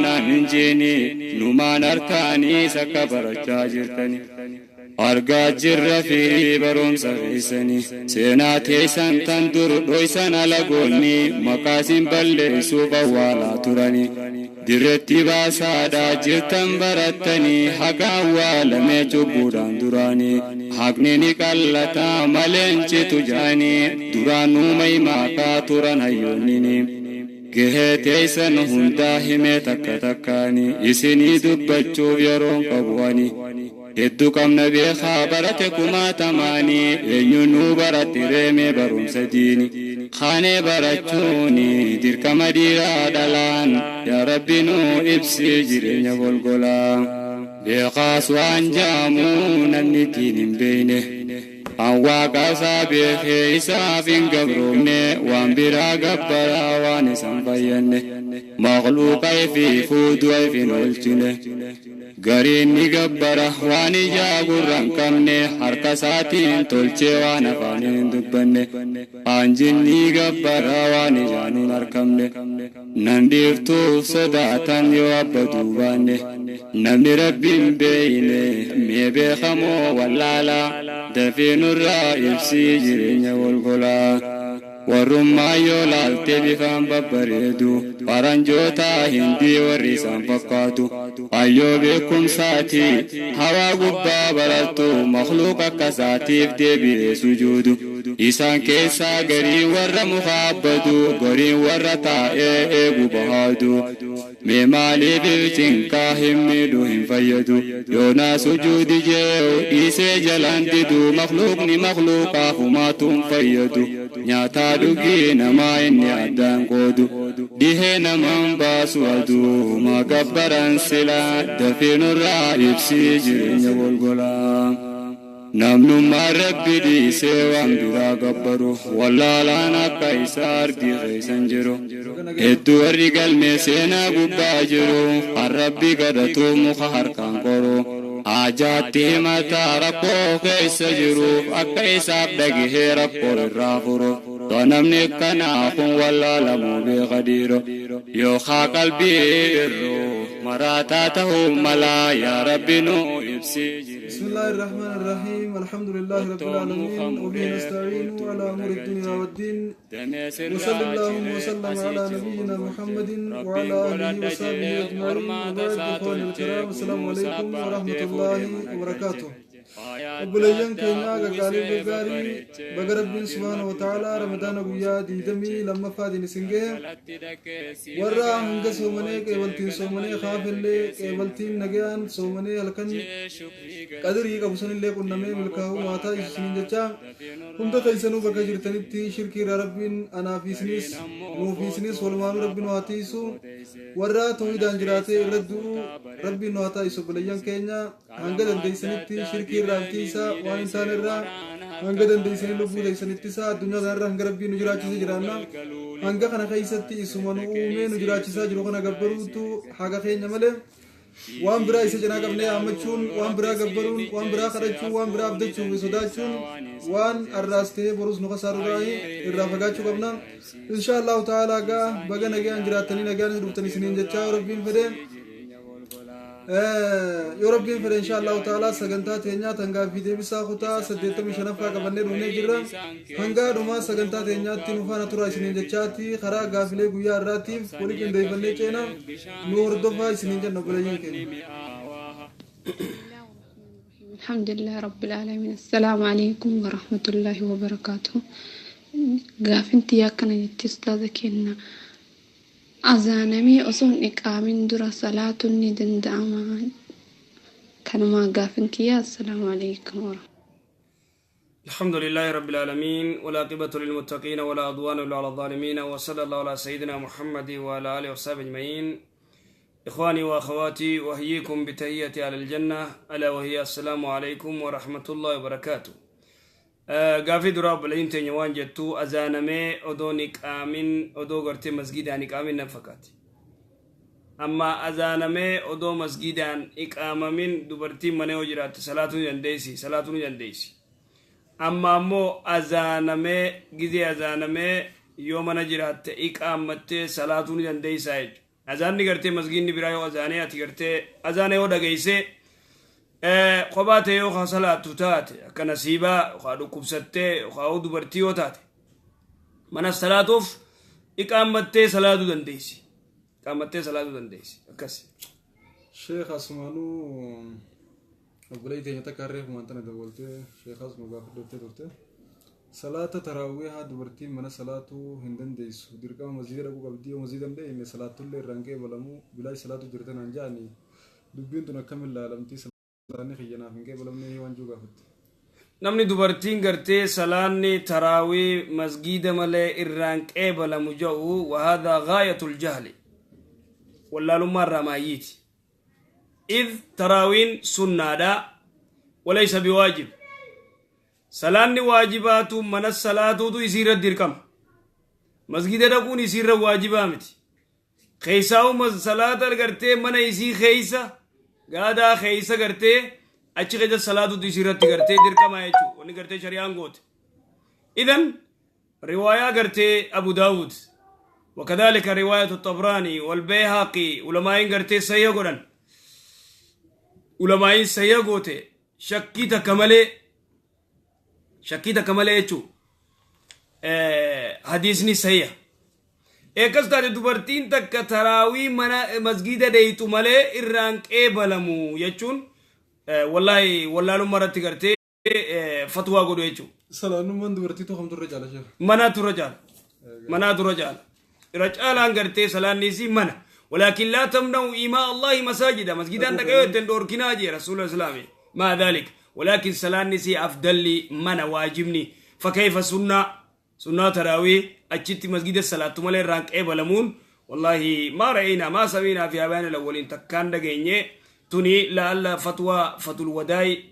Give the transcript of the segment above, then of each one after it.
naan hin jeeni numaan harkaaniis akka barachaa jirtani. Argaa jirra firii barumsa keessanii seenaa teessan tan dur dhoysan alagoonni maqaa isin balleessuuf awwaalaa turani. Dirretti baasaadhaa jirtan barattanii haqa awwaalamee cubbuudhaan duraanii haqni ni qallataa malee hin citu jaanii duraan nuuma himaa turan hayyoonnini. Gahee teessan hundaa himee takka takkaanii isinii dubbachuuf yeroon qabu ani. Hedduu qabna beekaa barate kumaatamaanii eenyu nuu baratti reemee barumsa diini. Kaanee barachuuni dirqama dhiiraa dhalaan yaa Rabbi nuu ibsi jireenya golgolaa. Beekaas waan jaamuu namni diin hin beeyne. An waaqa isaa beekee isaaf hin gabroomne waan biraa gabbaraa waan isan fayyanne. Makhluuqa ifii fuudhu ifin oolchine. Gariin ni gabbara waan ijaa gurra hin qabne harka isaatiin tolchee waan afaaniin hin dubbanne. Kaan jinnii gabbara waan ijaan hin arkamne. Nan dhiiftuuf sodaatan yoo abbaduu baanne. Namni Rabbi hin beeyne mee beekamoo wallaala dafii nurraa ibsii jireenya golgolaa. Warrummaa yoo laalte bifaan babbareedu faranjoota hindii warri isaan fakkaatu hayyoo beekumsaati hawaa gubbaa barartu makhluuq akka isaatiif deebi'ee sujuudu isaan keessaa gariin warra muka abbadu gariin warra taa'ee eegu bahaadu Mee maaliif cinqaa hin miidhu hin fayyadu yoonaa sujuudi je'u dhiisee jalaan didu makhluuqni makhluuqaaf humaatu hin fayyadu nyaataa dhugii namaa inni addaan qoodu dhihee namaan baasu aduu maa gabbaran silaa dafii nurraa ibsii jireenya golgolaa. Namnummaan Rabbi dhiisee waan biraa gabbaru wallaalaan akka isaa ardii keessa hin jiru. Hedduu warri galmee seenaa gubbaa jiru kan Rabbi kadhatuuf muka harkaan qoru. Haajaatti himataa rakkoo keessa jiruuf akka isaaf dhagahee rakkoo irraa furu. Too namni akkanaa kun wallaalamuu beeka dhiiro. Yookaa qalbii irruu maraataa ta'uu mala yaa Rabbi nuu ibsii jireenya. بسم الله الرحمن الرحيم الحمد لله رب العالمين وبه نستعين على أمور الدنيا والدين وصلى اللهم وسلم على نبينا محمد وعلى آله وصحبه أجمعين وبعد. إخواني الكرام، السلام عليكم ورحمة الله وبركاته. Obboleeyyan keenya gaggaarii gaggaarii, baga Rabbiin subhaana wa ta'ala Ramadaana guyyaa 22ffaatiin isin gahe. Warra hanga soomanee qeebaltiin soomanee kaafellee qeebaltiin nagayaan soomanee halkan qadirii qabu sanillee qunnamee milkaa'uu haa taasisu isiniin jecha, hunda keessanuu bakka jirtanitti shirkii irraa Rabbiin anaa fi isinis, nuu fi isinis, walumaanuu Rabbiin nu haa tiisu. Warra tawhidaan jiraatee irra du'u Rabbiin nu haa taasisu. Obboleeyyan keenya, hanga dandeessanitti shirkii irraa tiisaa, waan hin taane irraa hanga dandeessanii lubbuu teessan ittisaa. Addunyaa kanarra hanga Rabbiin nu jiraachise jiraanna. Hanga kana keessatti isuma nu uumee nu jiraachisaa jiru kana gabbaruutu haga keenya malee waan biraa isa cinaa qabnee yaammachuun, waan biraa gabbaruun, waan biraa kadhachuun, waan biraa abdachuu fi sodaachuun waan arraas ta'ee borus nu kasaarurraa irraa fagaachuu qabna, insha Allahu ta'ala. Gaa baga nagaan jiraattanii nagaan dhuftan isiniin jechaa, yoo Rabbiin fedhe, insha Allahu ta'ala sagantaa teenyaa tan gaaffii deebisaa kutaa 85ffaa qabannee dhufnee jirra. Hanga dhumaa sagantaa teenyaatti nu faana tura isiniin jechaati karaa gaafilee guyyaa irraatiif walii qindeeffannee ceena. Nu hordofaa isiniin jenna, obboleeyyan keenya. الحمد لله رب العالمين. السلام عليكم ورحمة الله وبركاته. Gaafinti akkana jetti: ustaaza keenya, azaanamee osoo hin iqaamin dura salaatuun ni danda'ama? Kanumaa gaafin kiyya. Assalaamu alaikum. الحمد لله رب العالمين، والعاقبة للمتقين، ولا عدوان إلا على الظالمين، وصلى الله على سيدنا محمد وعلى آله وصحبه أجمعين. إخواني وأخواتي، أحييكم بتحية أهل الجنة، ألا وهي السلام عليكم ورحمة الله وبركاته. Gaafii duraa obboleeyyin teenya waan jettu, azaanamee odoon iqaamin, odoo gartee masgidaan iqaamin nan fakkaati. Amma azaanamee odoo masgidaan iqaamamin dubartiin mana yoo jiraatte salaatuu ni dandeessi, salaatuu ni dandeessi. Amma ammoo azaanamee, gizee azaanamee yoo mana jiraatte iqaammattee salaatuu ni dandeessaa jechuudha. Azaanni gartee masgiidni biraa yoo azaanee ati gartee azaana yoo dhageessee kophaa ta'e yoo haa salaattu taate, akka nasiibaa yookaan dhukkubsattee yookaan dubartii yoo taate, mana salaatuuf iqaammattee salaatuu dandeessi. Iqaammattee salaatuu dandeessi. Akkas. Sheekh, asumaanuu obboleettii teenya takka reefumaan tana dawwaltee sheekh asuma gaafadhottee turte. Salaata taraawwihaa dubartiin mana salaatuu hin dandeessu. Dirqama masjiida dhaquu qabdi. Yoo masjiida hin dhaqne salaattullee irraan qeebalamu. Bilaa salaatu jirtan naan ja'anii, dubbiin tun akkamiin laalamtii? Salaanni kiyya naaf hin qeebalamne waan jiru gaafatte. Namni dubartiin gartee salaanni taraawii masgiida malee irraan qeebalamu jedhu, وهذا غاية الجهل, wallaalummaa irraa maayyiiti. إذ taraawiin sunnaadha وليس بواجب. Salaanni waajibaatu mana salaatuutu isiirra dirqama. Masgiida dhaquun isiirra waajibaa miti. Keessaa'u salaata gartee mana isii keeysa gaadaa keeysa gartee achi keessa salaatutu isiirratti gartee dirqama jechuudha. Wanni gartee shari'aan goote. إذن riwaayaa gartee Abu Daawud وكذلك رواية الطبراني والبيهقي, علماء gartee sayya godhan, علماء sayya goote, shakkii takka malee, shakkii takka malee jechuu, hadiisni sayya. Eekas taate dubartiin takka taraawii mana masgiida deeytu malee irraan qeebalamu jechuun wallaahi wallaalummaa irratti gartee fatwaa godhu jechuu. Salaannummaan dubartii tokkomtu irra caala, sheekh? Manaatu irra caala. Manaatu irra caala. Irra caalaan gartee salaanni isii mana. ولكن لا تمنعوا إماء الله مساجد, مسجدان دقيقة دوركنا جي رسول الله ما ذلك, ولكن salaanni isii أفضل mana واجبني, فكيف سنة؟ سنة تراوي أجت مسجد الصلاة مالي رانك إبلمون, والله ما رأينا ما سمينا في آبائنا الأولين تكان دقيني توني لعل فتوى فتو الوداي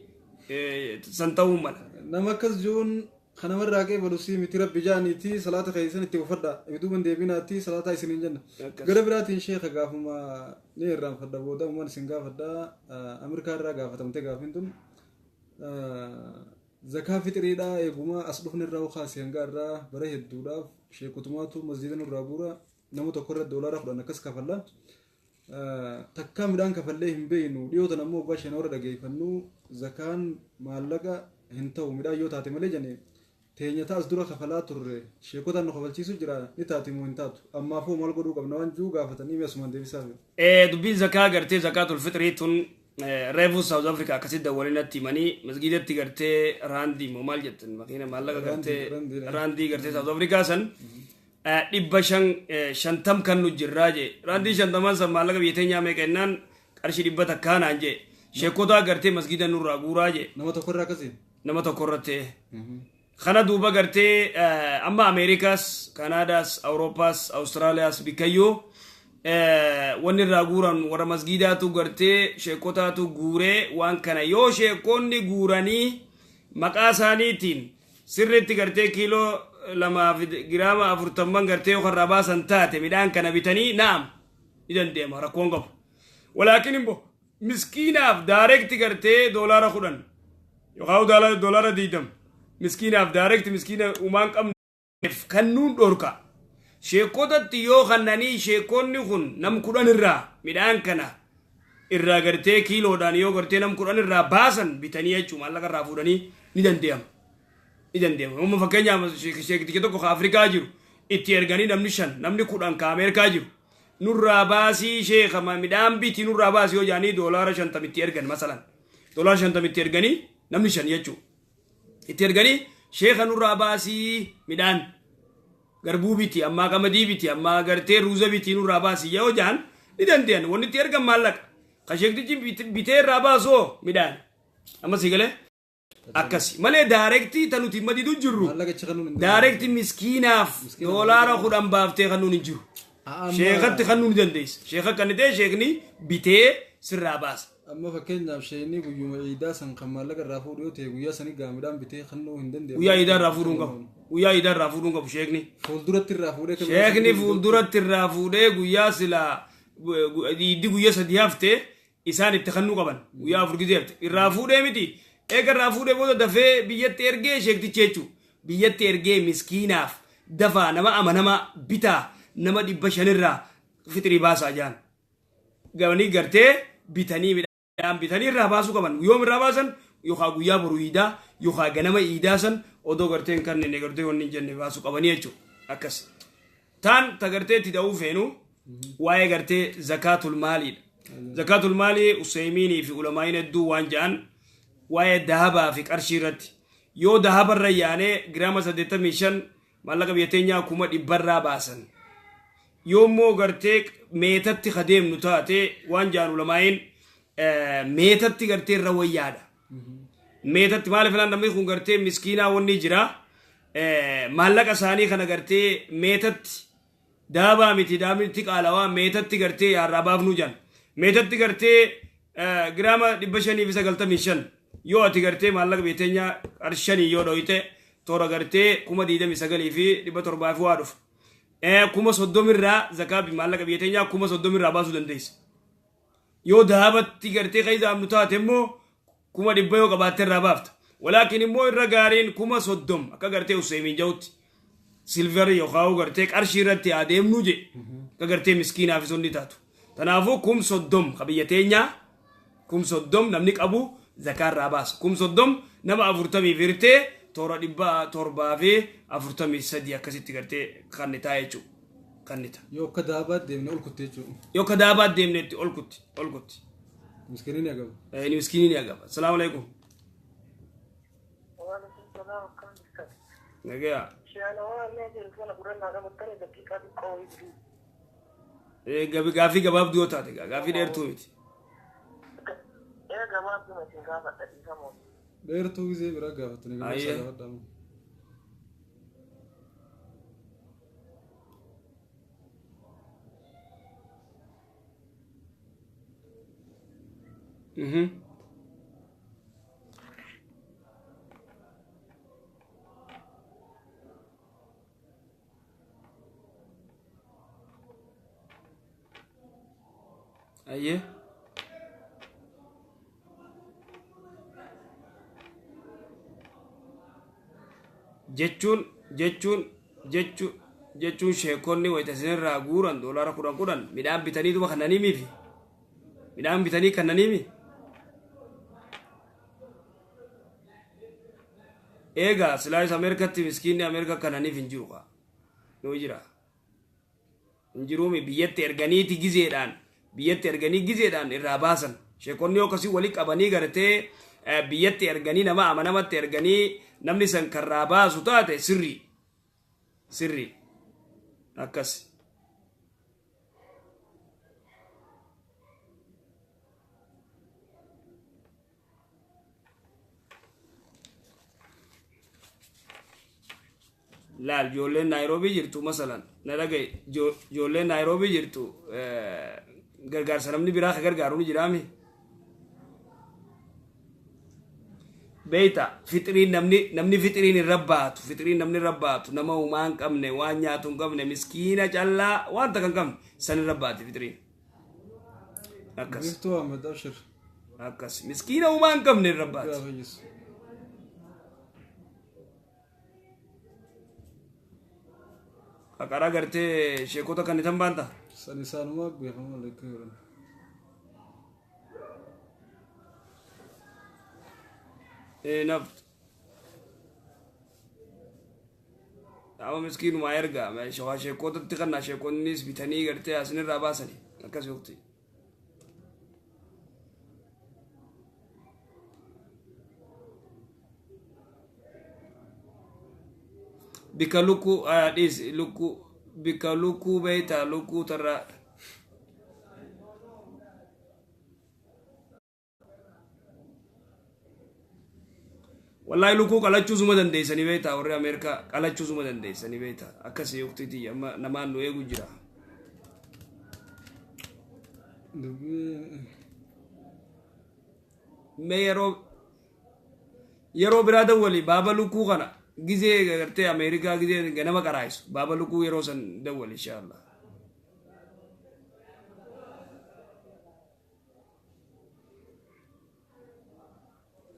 سنتو ملا. Nama akkas jiruun kanamarraa qeebalu sii miti, rabbi jaaniiti salaata keessan itti uffadha, ibiduuban deebinaatti salaata isiniin jenna. Gara biraatiin sheeka, gaafuma ni irraanfadha booda umaan isin gaafadha. Ameerikaa irraa gaafatamte gaafin tun. Zakaa fixiriidha eeguma as dhufne irraa kaasee hanga irraa bara hedduudhaaf sheekutumaatu masjiida nurraa guura, nama tokko irra $10 akkas kafalla. Takkaa midhaan kafallee hin beeynu. Dhiyootan ammoo waggaa 5 warra dhageeffannu zakaan maallaqa hin ta'u midhaan yoo taate malee jenne. Teenya as dura kafalaa turre sheekotaan nu kafalchiisu jira, ni taati moo hin taatu? Ammaafuu maal godhuu qabna waan jiru gaafatanii mi'asumaan deebisaaf. Dubbiin zakaa gartee zakaatul fixrii tun reefu South Africa akkasitti dawwalinatti himanii masgiidatti gartee raandii moo maal jettan, makiina maallaqa gartee raandii gartee South Africa san 550 kan nu jirraa jee. Raandii 50n san maallaqa biyya teenyaa meeqa jennaan, qarshii 100 naan jee. Sheekotaa gartee masgiida nurraa guuraa jee. Nama tokko irraa akkasii? Nama tokko irratti. Kana duuba gartee amma Ameerikaas, Kanaadaas, Awuroopaas, Awustiraaliyaas bikkayyuu wanni irraa guuran warra masgiidaatu gartee sheekotaatu guuree. Waan kana yoo sheekonni guuranii maqaa isaaniitiin sirriitti gartee kiiloo 2 fi giraama 40 gartee yoo irraa baasan taate, midhaan kana bitanii naam ni dandeema, rakkoon qabu. ولكن immoo miskiinaaf direct gartee $10 yookaan $20 miskiinaaf direct miskiina umaan qabneef kannuun dhorka. Sheekotatti yoo kannanii sheekonni kun nam 10 irraa midhaan kana irraa gartee kiiloodhaan yoo gartee nam 10 irraa baasan bitanii jechuu, maallaqa irraa fuudhanii ni dandeema. Ni dandeema. Amma fakkeenyaaf sheekticha tokko ka Afrikaa jiru itti erganii namni 5, namni 10 ka Ameerikaa jiru nurraa baasii, sheeka midhaan biti nurraa baasii yoo jaanii $50 itti ergan, masalan $50 itti erganii namni 5 jechuu itti erganii, sheeka nurraa baasii midhaan garbuu biti, ammaa qamadii biti, ammaa gartee ruuza biti nurraa baasii yoo jaan ni dandeyan. Wanni itti ergan maallaqa, ka sheektichi bitee irraa baasoo midhaan. Amma si galee? Akkasi malee direct ta nuti madidu jirru direct miskiinaaf $10 baaftee kan nuun hin jiru. Sheekatti kan nuun dandeessa, sheeka kan ta'e sheekni bitee sirraa baasa. Amma fakkeenyaaf sheekni guyyuma iidaa san kan maallaqa irraa fuudhu yoo ta'e, guyyaa sanii gaa midhaan bitee kennuu hin danda'amu. Guyyaa iidaa irraa fuudhuu hin qabu. Guyyaa iidaa irraa fuudhuu hin qabu sheekni. Fuulduratti irraa fuudhee. Sheekni fuulduratti irraa fuudhee guyyaa silaa iiddi guyyaa 3 haftee isaan itti kennuu qaban, guyyaa 4 gizee hafte irraa fuudhee miti. Eega irraa fuudhee booda dafee biyyatti ergee sheektichi jechuu biyyatti ergee miskiinaaf dafaa nama amanamaa bitaa nama 500 irraa. Fixrii baasaa jaan. Gabanii gartee bitanii midhaan bitanii irraa baasuu qaban. Yoom irraa baasan? Yookaan guyyaa boru iidaa yookaan ganama iidaa san odoo gartee hin kanneen gartee wanni hin jenne baasuu qabanii jechuudha. Akkas. Taan ta gartee itti da'uu feenu waa'ee gartee zakaatul maaliidha. Zakaatul maalii Useymiinii fi ulamaa'iin hedduu waan ja'an waa'ee dahabaa fi qarshii irratti. Yoo dahabarra yaanee giraama 85 maallaqa biyya teenyaa 100,000rraa baasan. Yoo immoo gartee meetatti ka deemnu taate waan ja'an ulamaa'iin meetatti gartee irra wayyaadha. Meetatti maaliif naan namni kun gartee miskiinaa wanni jira maallaqa isaanii kana gartee meetatti daabaa miti daabni qaalawaa meetatti gartee yaarraa baafnuu jaan. Meetatti gartee giraama 595 yoo ati gartee maallaqa biyya teenyaa qarshanii yoo dhoyite toora gartee 29,700 fi waa dhufa. 30,000rraa zakaa maallaqa biyya teenyaa 30,000rraa baasuu dandeessa. Yoo dahabatti gartee kan taate immoo 100,000 yoo qabaatte irraa baafta. Walaakin immoo irra gaariin 30,000 akka gartee Useymiin jahutti silverii yookaan gartee qarshii irratti adeemnu je akka gartee miskiinaaf isonni taatu. Kanaafuu 30,000 ka biyya teenyaa 30,000 namni qabu zakaa irraa baasa. 30,000 nama 40 firtee toora 743 akkasitti gartee kannitaa jechuudha. Kannita. Yoo akka daabaatti deemne ol kutte jechuudha. Yoo akka daabaatti deemnetti ol kutti ol kutti. Miskiinni ni agaba. Ni miskiinni ni agaba. Salaamu alaikum. Waalaikum salaam akkam jirtan? Nagayaa. Shaanawaa mee jiru kana gurra naa qabattanii daqiiqaa xiqqoo wayii jiru. Gaafii gabaabduu yoo taate gaafii dheertuu miti. Ee gabaabduu miti gaafadha dhiifamoo. Dheertuu gisee biraa gaafattanii Ayyee. gabaabsaa gaafadhaa. Ayyee. Jechuun jechuun jechuun jechuun sheekonni wayita isinirraa guuran doolaara 10 10 midhaan bitanii duba kannaniimiifi midhaan bitanii kannaniimi. Eegaa silaayis Ameerikatti miskiinni Ameerika kananiif hin jiru kaa. Nuu jira. Hin jiruumi biyyatti erganiiti gizeedhaan biyyatti erganii gizeedhaan irraa baasan. Sheekonni yoo akkasii walii qabanii gartee biyyatti erganii nama amanamatti erganii namni san karraa baasu taate sirrii. Sirrii. Akkas. Laal ijoolleen Naayiroobii jirtu masalan na dhagaye ijoolleen Naayiroobii jirtu gargaarsa namni biraa ka gargaaru ni jiraami. Beeyta fixiriin namni namni fixiriin irra baatu fixiriin namni irra baatu nama humaa hin qabne waan nyaatu hin qabne miskiina callaa waan takka hin qabne san irra baati fixiriin. Akkas. Biiftuu Ahmed Abshir. Akkas miskiina humaa hin qabne irra baati. Gaafa fayyisu. Qaqaraa gartee sheekota kan itan baanta. San isaanumaa beekamaa leekkee godhan. Naft. Nama miskiinumaa ergaa shawaa sheekotatti kannaa sheekonnis bitanii gartee asinirraa baasani akkas yookti. Bika lukkuu dhiis lukkuu bika lukkuu beeytaa lukkuu tarraa. Wallahi lukkuu qalachuu suma dandeessanii beektaa warri Ameerikaa qalachuu suma dandeessanii beektaa akkasii yooktiiti amma namaan nu eegu jira. Dubbii Mee yeroo biraa dawwali baaba lukkuu kana gizee gartee Ameerikaa gizee ganama qaraayisu baaba lukkuu yeroo san dawwali inshallah.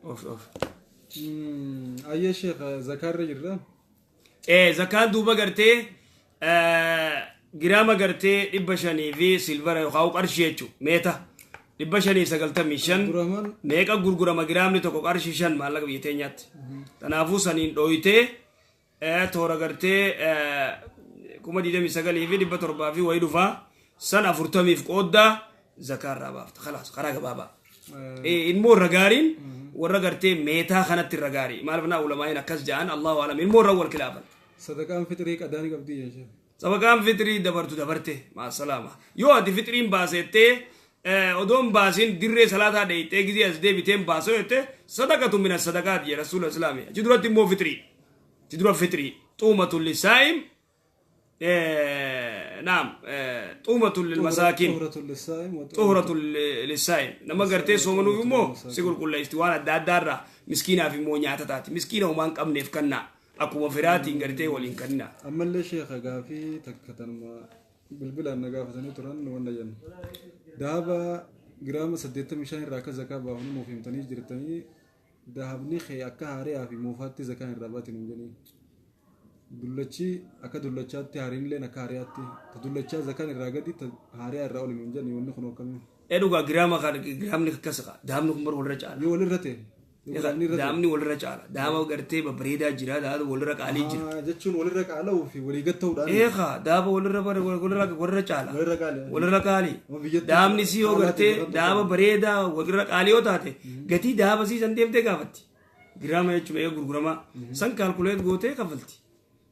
Of of. Ayyee sheekh zakaarra jirra. Zakaan duuba gartee Giraama gartee 500 fi silvara yookaan qarshii jechuudha. Meeta 595 Abdurrahman meeqa gurgurama giraamni tokko qarshii 5 maallaqa biyya teenyaatti. Kanaafuu saniin dhooyitee toora gartee 29,700 fi wayii dhufaa san 40f qooddaa zakaa irraa baafta. Khalaas karaa gabaabaa. Ilmoo irra gaariin warra gartee meetaa kanatti irra gaarii. Maaliif naa ulamaa'iin akkas ja'an Allahu alam ilmoo irra wal kilaafan. Sadaqaan fixrii qadaanii qabdii jechuudha. Sadaqaan fixrii dabartu dabarte maasalaama. Yoo ati fixriin baasettee odoon baasin dirree salaataa dheeyxee gizee as deebiteen baasoo jette sadaqatu mina sadaqaati jedha rasuula islaami. Achi duratti immoo fixrii. Achi dura fixrii. Xuumatu lisaa'im naam xuumatu lilmasaakiin. Xuhratul lisaa'im wa Xuhuratu lisaa'im. Nama gartee soomanuuf immoo si qulqulleessiti waan adda addaarraa miskiinaaf immoo nyaata taati. Miskiina homaa hin qabneef kannaa. Akkuma firaatiin gartee waliin kannaa. Ammallee sheekha gaafii takka tanuma bilbilaan na gaafatanii turan wanna jennu. Dahaba giraama 85 irraa akka zakaa baafnu nuuf himtanii jirtanii dahabni kee akka haariyaa fi moofaatti zakaan irraa baate nuun jedhanii. Dullachi akka dullachaatti haariinilleen akka haariyaatti ta dullachaa zakaan irraa gadi ta haariyaa irraa oli nuun jedhanii wanni kun akkamii. Dhugaa giraama kan giraamni akkas qa dahabni kun bar walirra caala. Yoo walirra ta'e. Yoo giraamni irra ta'e. Dahabni walirra caala. Dahaba gartee babbareedaa jira dahaba walirra qaalii jira. Jechuun walirra qaala'uu fi walii gad ta'uudhaan. Eegaa dahaba walirra bare walirra walirra caala. Walirra qaali. Walirra qaalii. Amma biyyatti Dahabni si yoo gartee haalaatti dahaba bareedaa walirra qaalii yoo taate gatii dahaba sii san deemtee gaafatti. Giraama jechuun eega gurguramaa san calculate gootee kafalti.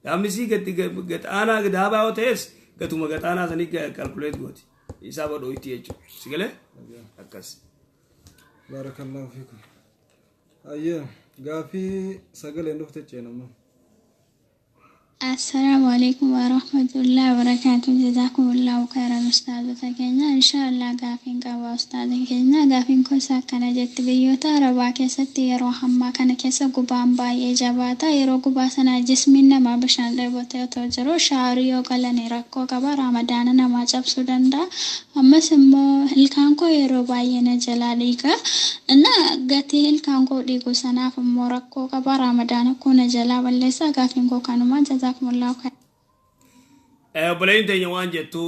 Dahabni sii gati gaxaanaa dahabaa yoo ta'es gatuma gaxaanaa sanii calculate gooti. Isaa badhooyti jechuudha. Si galee? Akkas. Barakallahu fiikum. Ayyee gaafii sagaleen dhufte ceenama. Assalaamu alaikum warahmatullahi wabarakatuh. Jazakumullahu khairan ustaazota keenya. Inshaallah gaafiin qaba ustaaza keenya. Gaafiin kunis akkana jetti: biyyoota Arabaa keessatti yeroo ammaa kana keessa gubaan baay'ee jabaata. Yeroo gubaa sana jismiin namaa bishaan dheebotee otoo jiru shaaworii yoo galanii rakkoo qaba. Ramadaana namaa cabsuu danda'a. Ammas immoo ilkaan koo yeroo baay'ee na jalaa dhiiga. እና gatii ilkaan koo dhiigu sanaaf immoo rakkoo qaba. Ramadaana koo na jalaa balleessa. Gaafiin koo kanuma. Jazakumullahu khairan. Obboleeyyiin teenya waan jettu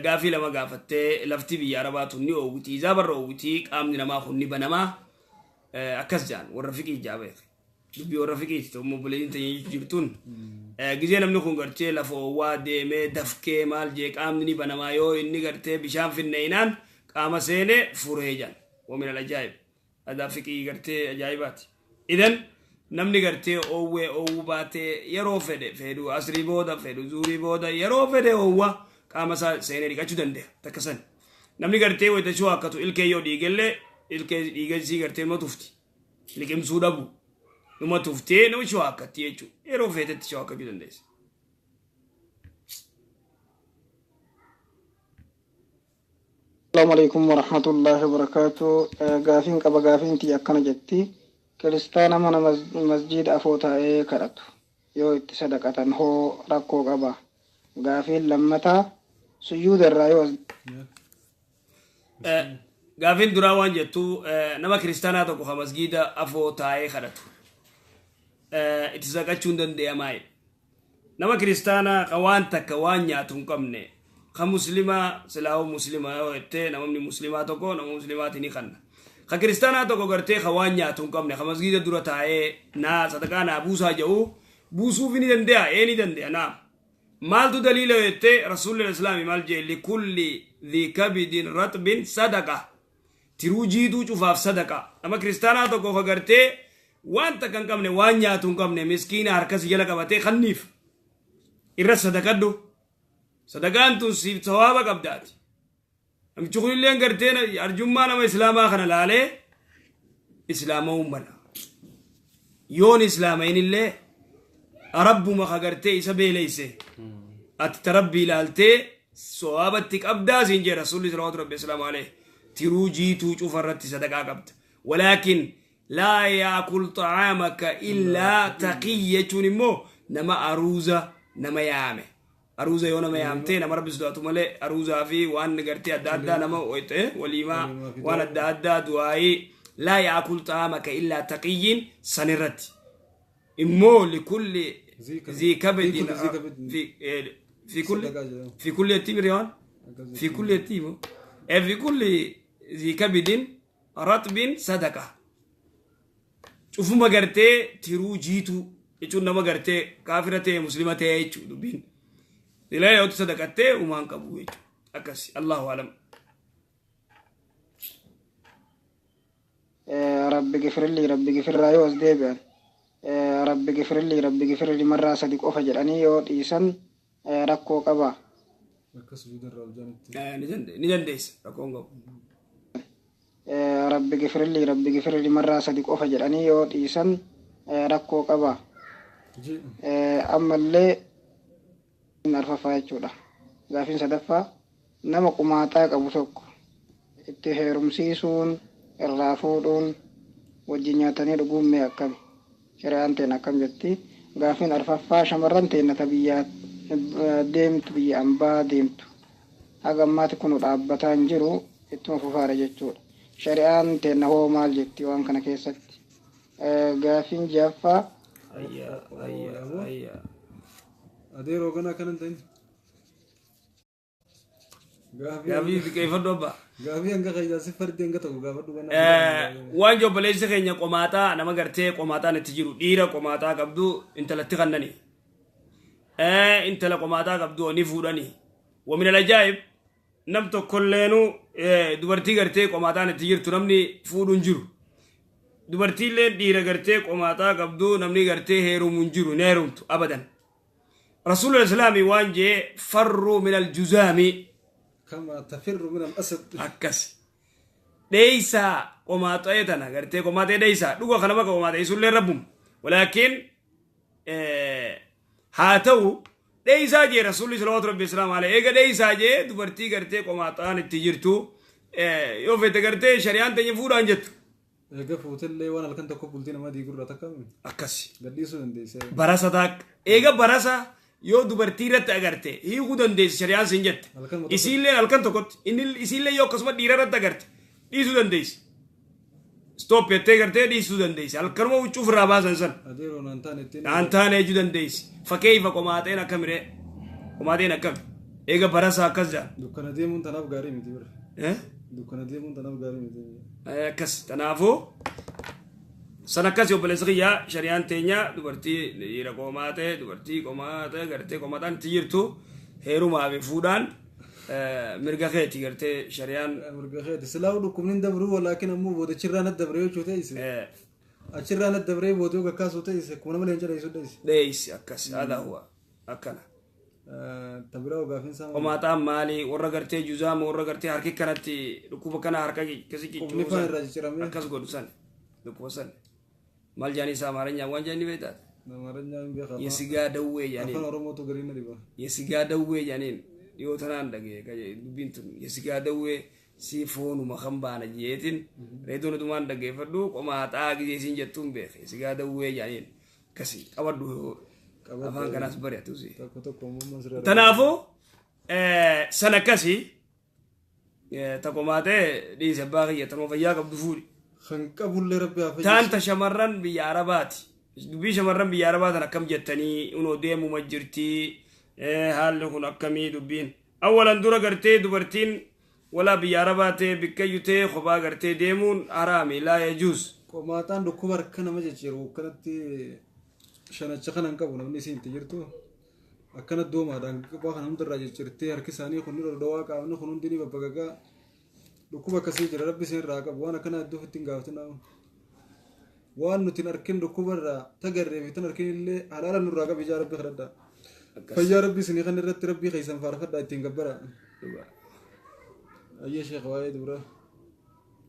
gaafii lama gaafattee lafti biyya Arabaa tun ni oowwiti zaabarra oowwiti qaamni namaa kun ni banamaa akkas jaan warra fiqii jaabeef dubbii warra fiqiiti ta'u obboleeyyiin teenya jirtuun gizee namni kun gartee lafa oowwaa deemee dafkee maal jee qaamni ni banamaa yoo inni gartee bishaan finneenaan qaama seenee furee jaan ومن العجائب adaa fiqii gartee ajaa'ibaati. Idan namni gartee oowwee oowwuu baatee yeroo fedhe fedhu asrii booda fedhu zuurii booda yeroo fedhe oowwa qaama isaa seenee dhiqachuu danda'a takka san. Namni gartee wayita shuu akkatu ilkee yoo dhiigellee ilkee dhiigasii gartee numa tufti. Liqimsuu dhabu numa tuftee nama shuu akkatti jechuudha. Yeroo feetetti shuu akkachuu dandeessa. Assalamu alaikum warahmatullahi wabarakatuh. Gaafiin qaba gaafiin tiyya akkana jetti. Kiristaana mana masjiida afoo taa'ee kadhatu yoo itti sadaqatan hoo rakkoo qaba. Gaafiin lammataa sujuuda irraa yoo as Gaafiin duraa waan jettu nama kiristaanaa tokko ka masgiida afoo taa'ee kadhatu itti sadaqachuu hin danda'amaa. Nama kiristaanaa ka waan takka waan nyaatu hin qabne ka muslimaa silaa'uu muslimaa yoo jettee namni muslimaa tokko nama muslimaati ni kanna. Ka kiristaanaa tokko gartee ka waan nyaatu hin qabne ka masgiida dura taa'ee naa sadaqaa naa buusaa jedhu buusuuf ni danda'a ee ni danda'a naa. Maaltu daliila yoo jettee rasuulli islaamii maal jee likulli dhi kabidin ratbin sadaqa. Tiruu jiituu cufaaf sadaqa. Nama kiristaanaa tokko ka gartee waan takka hin qabne waan nyaatu hin qabne miskiina harkas jala qabatee kanniif irra sadaqadhu. Sadaqaan tun siif sawaaba qabdaati. Namichi kunillee gartee arjummaa nama islaamaa kana laalee islaama'uu mala. Yoon islaama'inillee rabbuma ka gartee isa beeleyse ati ta rabbii ilaaltee sawaabatti qabdaa siin jee rasuulli salawaatu rabbi islaamu alayhi tiruu jiituu cufa irratti sadaqaa qabda. Walaakin laa yaakul xacaamaka illaa taqiyy jechuun immoo nama aruuza nama yaame. Aruuza yoo nama yaamtee nama rabbi sodaatu malee aruuzaa fi waan gartee adda addaa nama waliimaa waan adda addaa du'aayii laa yaakul xacaamaka illaa taqiyyiin sanirratti. Immoo likulli ذي كبد Fi kulli Sadaqaa jedhama. fi kulli yatiim riwaan Akkas fi kulli yatiim fi kulli zi kabidin ratbin sadaqa. Cufuma gartee tiruu jiituu jechuun nama gartee kaafira ta'e muslima ta'e jechuudha dubbiin. Ilaa yootu sadaqattee uumaan qabu jechuudha. Akkas Allahu alam. Rabbi gifirlii rabbi gifirraa yoo as deebi'an rabbi gifirlii rabbi gifirlii marraa sadi qofa jedhanii yoo dhiisan rakkoo qaba. Akka sujuuda irraa ol jaanitti. Ni dandeessa rakkoon qabu. Rabbi gifirlii rabbi gifirlii marraa sadi qofa jedhanii yoo dhiisan rakkoo qaba. Ji. Ammallee arfaffaa jechuudha. Gaafiin sadaffaa nama qumaaxaa qabu tokko itti heerumsiisuun irraa fuudhuun wajjin nyaatanii dhuguun mee akkami? Shari'aan teen akkam jetti? Gaafiin arfaffaa shamarran teenna ta biyyaa deemtu biyya ambaa deemtu. Haga ammaatti kun dhaabbataa hin jiru ittuma fufaara jechuudha. Shari'aan teenna hoo maal jetti waan kana keessatti? Gaafiin ja'affaa Ayyaa ayyaa ayyaa. Adeeroo ganaa kanan ta'in. Gaafii Gaafii xiqqeeffadhu abbaa. gaafii hanga keeyyaasi fardi hanga tokko gaafadhu ganaa. Waan obboleessi keenya qomaaxaa nama gartee qomaaxaan itti jiru dhiira qomaaxaa qabdu intalatti kannani. Intala qomaaxaa qabdu ni fuudhani. ومن العجائب nam tokkolleenu dubartii gartee qomaaxaan itti jirtu namni fuudhu hin jiru. Dubartiillee dhiira gartee qomaaxaa qabdu namni gartee heerumu hin jiru ni heerumtu abadan. Rasuulul Islaamii waan jee فروا من الجزام كما تفر من الأسد. Akkas. Dheeysaa qomaaxee tana gartee qomaaxee dheeysaa dhuga kana bakka qomaaxee sullee rabbum. ولكن haa ta'u dheeysaa jee rasuulli صلوات ربي وسلامه عليه eega dheeysaa jee dubartii gartee qomaaxaan itti jirtu yoo fete gartee shari'aan teenya fuudhaan jettu. Eega fuutellee waan halkan tokko bultii nama diigurraa takka Akkas. gadhiisuu dandeessee. Barasa taak eega barasa yoo dubartii irratti agarte hiikuu dandeessi shari'aan siin jette. Halkan tokkotti. Isiillee halkan tokkotti inni isiillee yoo akkasuma dhiira irratti agarte dhiisuu dandeessi. Stop jettee gartee dhiisuu dandeessi. Halkanuma huccuu ofirraa baasan san. Adeeroo naan taane ittiin. Naan taane jechuu dandeessi. Fakkeeyfa qomaaxeen akkamiree? Qomaaxeen akkami? Eega barasa akkas jedhan. Dukkana deemuun tanaaf gaarii miti bira. Eh? Dukkana deemuun tanaaf gaarii miti. Akkas kanaafuu san akkas obboleessa kiyyaa shari'aan teenya dubartii dhiira qomaatee dubartii qomaatee gartee qomaaxaan itti jirtu heerumaa fi fuudhaan mirga keeti gartee shari'aan. Mirga keeti. Silaa dhukkubni hin dabruu walaakin ammoo booda achirraa nat dabree jechuu ta'ise. Achirraa nat dabree booda yoo kakkaasuu ta'ise kuma nama leenca dheessuu ta'ise. Dheeysi akkas haadha huwa akkana. Tabiraa gaafiin isaa. Qomaaxaan maali warra gartee juzaama warra gartee harki kanatti dhukkuba kana harka akkasi Qubni faan irraa cicciramee. Akkas godhu san dhukkuba san maal jaanii isaa amaaranyaan waan jaanii beektaat? Amaaranyaan hin beekaa. የስጋ ደዌ jaaniin. Afaan Oromootu gariin na dhiba. የስጋ ደዌ jaaniin dhiyoo tanaan dhagee dubbiin tun የስጋ ደዌ si foonuma kan baana jeetin reedoon utumaan dhaggeeffadhu qomaaxaa gisee isin jettuun beeke የስጋ ደዌ jaaniin akkasi qabadhu afaan kanaas bari'atusi. Tokko tokko uumamman sirraa. Tanaafuu san akkasi ta qomaatee dhiise abbaa kiyya tanuma fayyaa qabdu fuudhi. Kan qabullee rabbi haa fayyisu. Taanta shamarran biyya Arabaati. Dubbii shamarran biyya Arabaa tan akkam jettanii unoo deemuma jirtii haalli kun akkamii dubbiin. Awwalan dura gartee dubartiin walaa biyya Arabaa ta'e bikkayyuu ta'e kophaa gartee deemuun haraami لا يجوز. Qomaaxaan dhukkuba harka nama jijjiiru akkanatti shanacha kana hin qabu namni isiin itti jirtu. Akkana doomaadhaan qophaa kana hundarraa jijjiirtee harki isaanii kun ni dhodhowaa qaamni kun hundi ni babbagagaa. Dhukkuba akkasii jira rabbi isin irraa qabu waan akkana hedduu ofitti hin gaafatin. Waan nuti hin arkin dhukkuba irraa tagarree fi tan arkin illee halaala nurraa qabi ijaa rabbi kadhadhaa. Fayyaa rabbi isinii kan irratti rabbii keessan faarfadhaa ittiin gabbara. Ayyee sheekh waa'ee dubra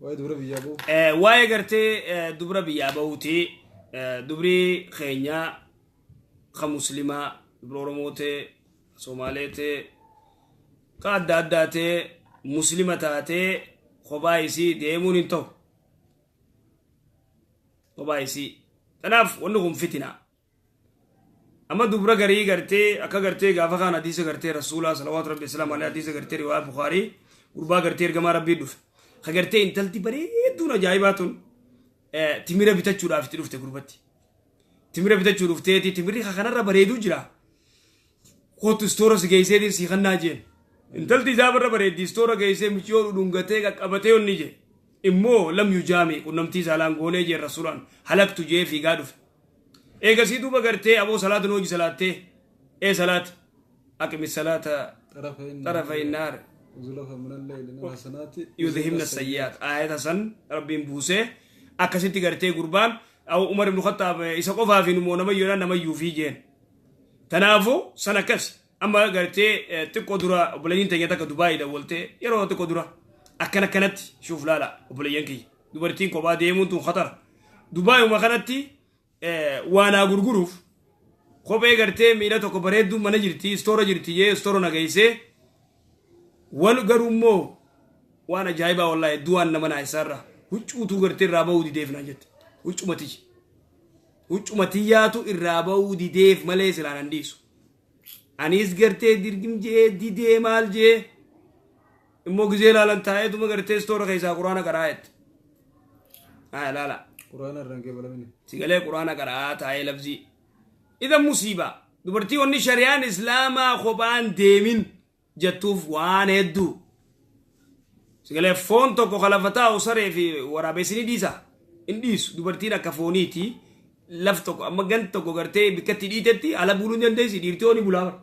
waa'ee dubra biyyaa bahu. Waa'ee gartee dubra biyyaa bahuuti dubri keenyaa ka muslimaa dubra Oromoo ta'e Somaalee ta'e ka adda addaa ta'e muslima taatee kophaa isii deemuun hin ta'u. Kophaa isii. Kanaaf wanni kun fitina. Amma dubra garii gartee akka gartee gaafa kaan hadiisa gartee rasuulaa صلوات ربي وسلامه عليه hadiisa gartee riwaayaa Bukaarii gurbaa gartee ergamaa rabbii dhufe. Ka gartee intalti bareedduun ajaa'ibaa tun timira bitachuudhaaf itti dhufte gurbatti. Timira bitachuu dhufteeti timirri ka kanarra bareeduu jira. Kootu istoora si geesseetiin si kannaa jeen. Intalti isaa barra bareeddi istoora geessee miciyoo dhudhungatee qaqqabatee onni jee. Immoo lam yujaami qunnamtii saalaan goonee jeen rasuulaan halaktu jee fiigaa dhufe. Eegasii duuba gartee aboo salaata nu hojii salaattee ee salaati aqimi salaata xarafa innaar yudhibna sayyi'aat aayata san rabbiin buusee akkasitti gartee gurbaan Umar ibn Khattaab isa qofaaf hin immoo namayyuu namayyuu fi jeen. Kanaafuu san akkas amma gartee xiqqoo dura obboleeyyiin teenya takka Dubaayii dawwaltee yeroo xiqqoo dura akkana akkanatti shuuf laala obboleeyyan kiyya dubartiin kophaa deemuun tun khatara Dubaayuma kanatti waa naa gurguruuf kophee gartee miila tokko bareedduu mana jirti istoora jirti jee istoora na geessee wal garuu immoo waan ajaa'ibaa wallaahi hedduu waan nama naa isaarraa huccuutuu gartee irraa bahuu dideef naan jette huccumatiyya huccumatiyyaatu irraa bahuu dideef malee silaan an dhiisu anis gartee dirgim jee didee maal jee immoo gizee laalan taa'eetuma gartee istoora keessaa quraana qaraa jette haa laala. Quraana irraan qeebalamini. Sigalee quraana qaraa taa'ee labzii idan musiibaa dubartii wanni shari'aan islaamaa kophaan deemin jettuuf waan hedduu sigalee foon tokko kalafa taa'u saree fi waraabessi ni dhiisa hin dhiisu. Dubartiin akka fooniiti laf tokko amma gan tokko gartee bikkatti dhiitetti ala buluu hin dandeessi. Dhiirtii hoo ni bulaa bara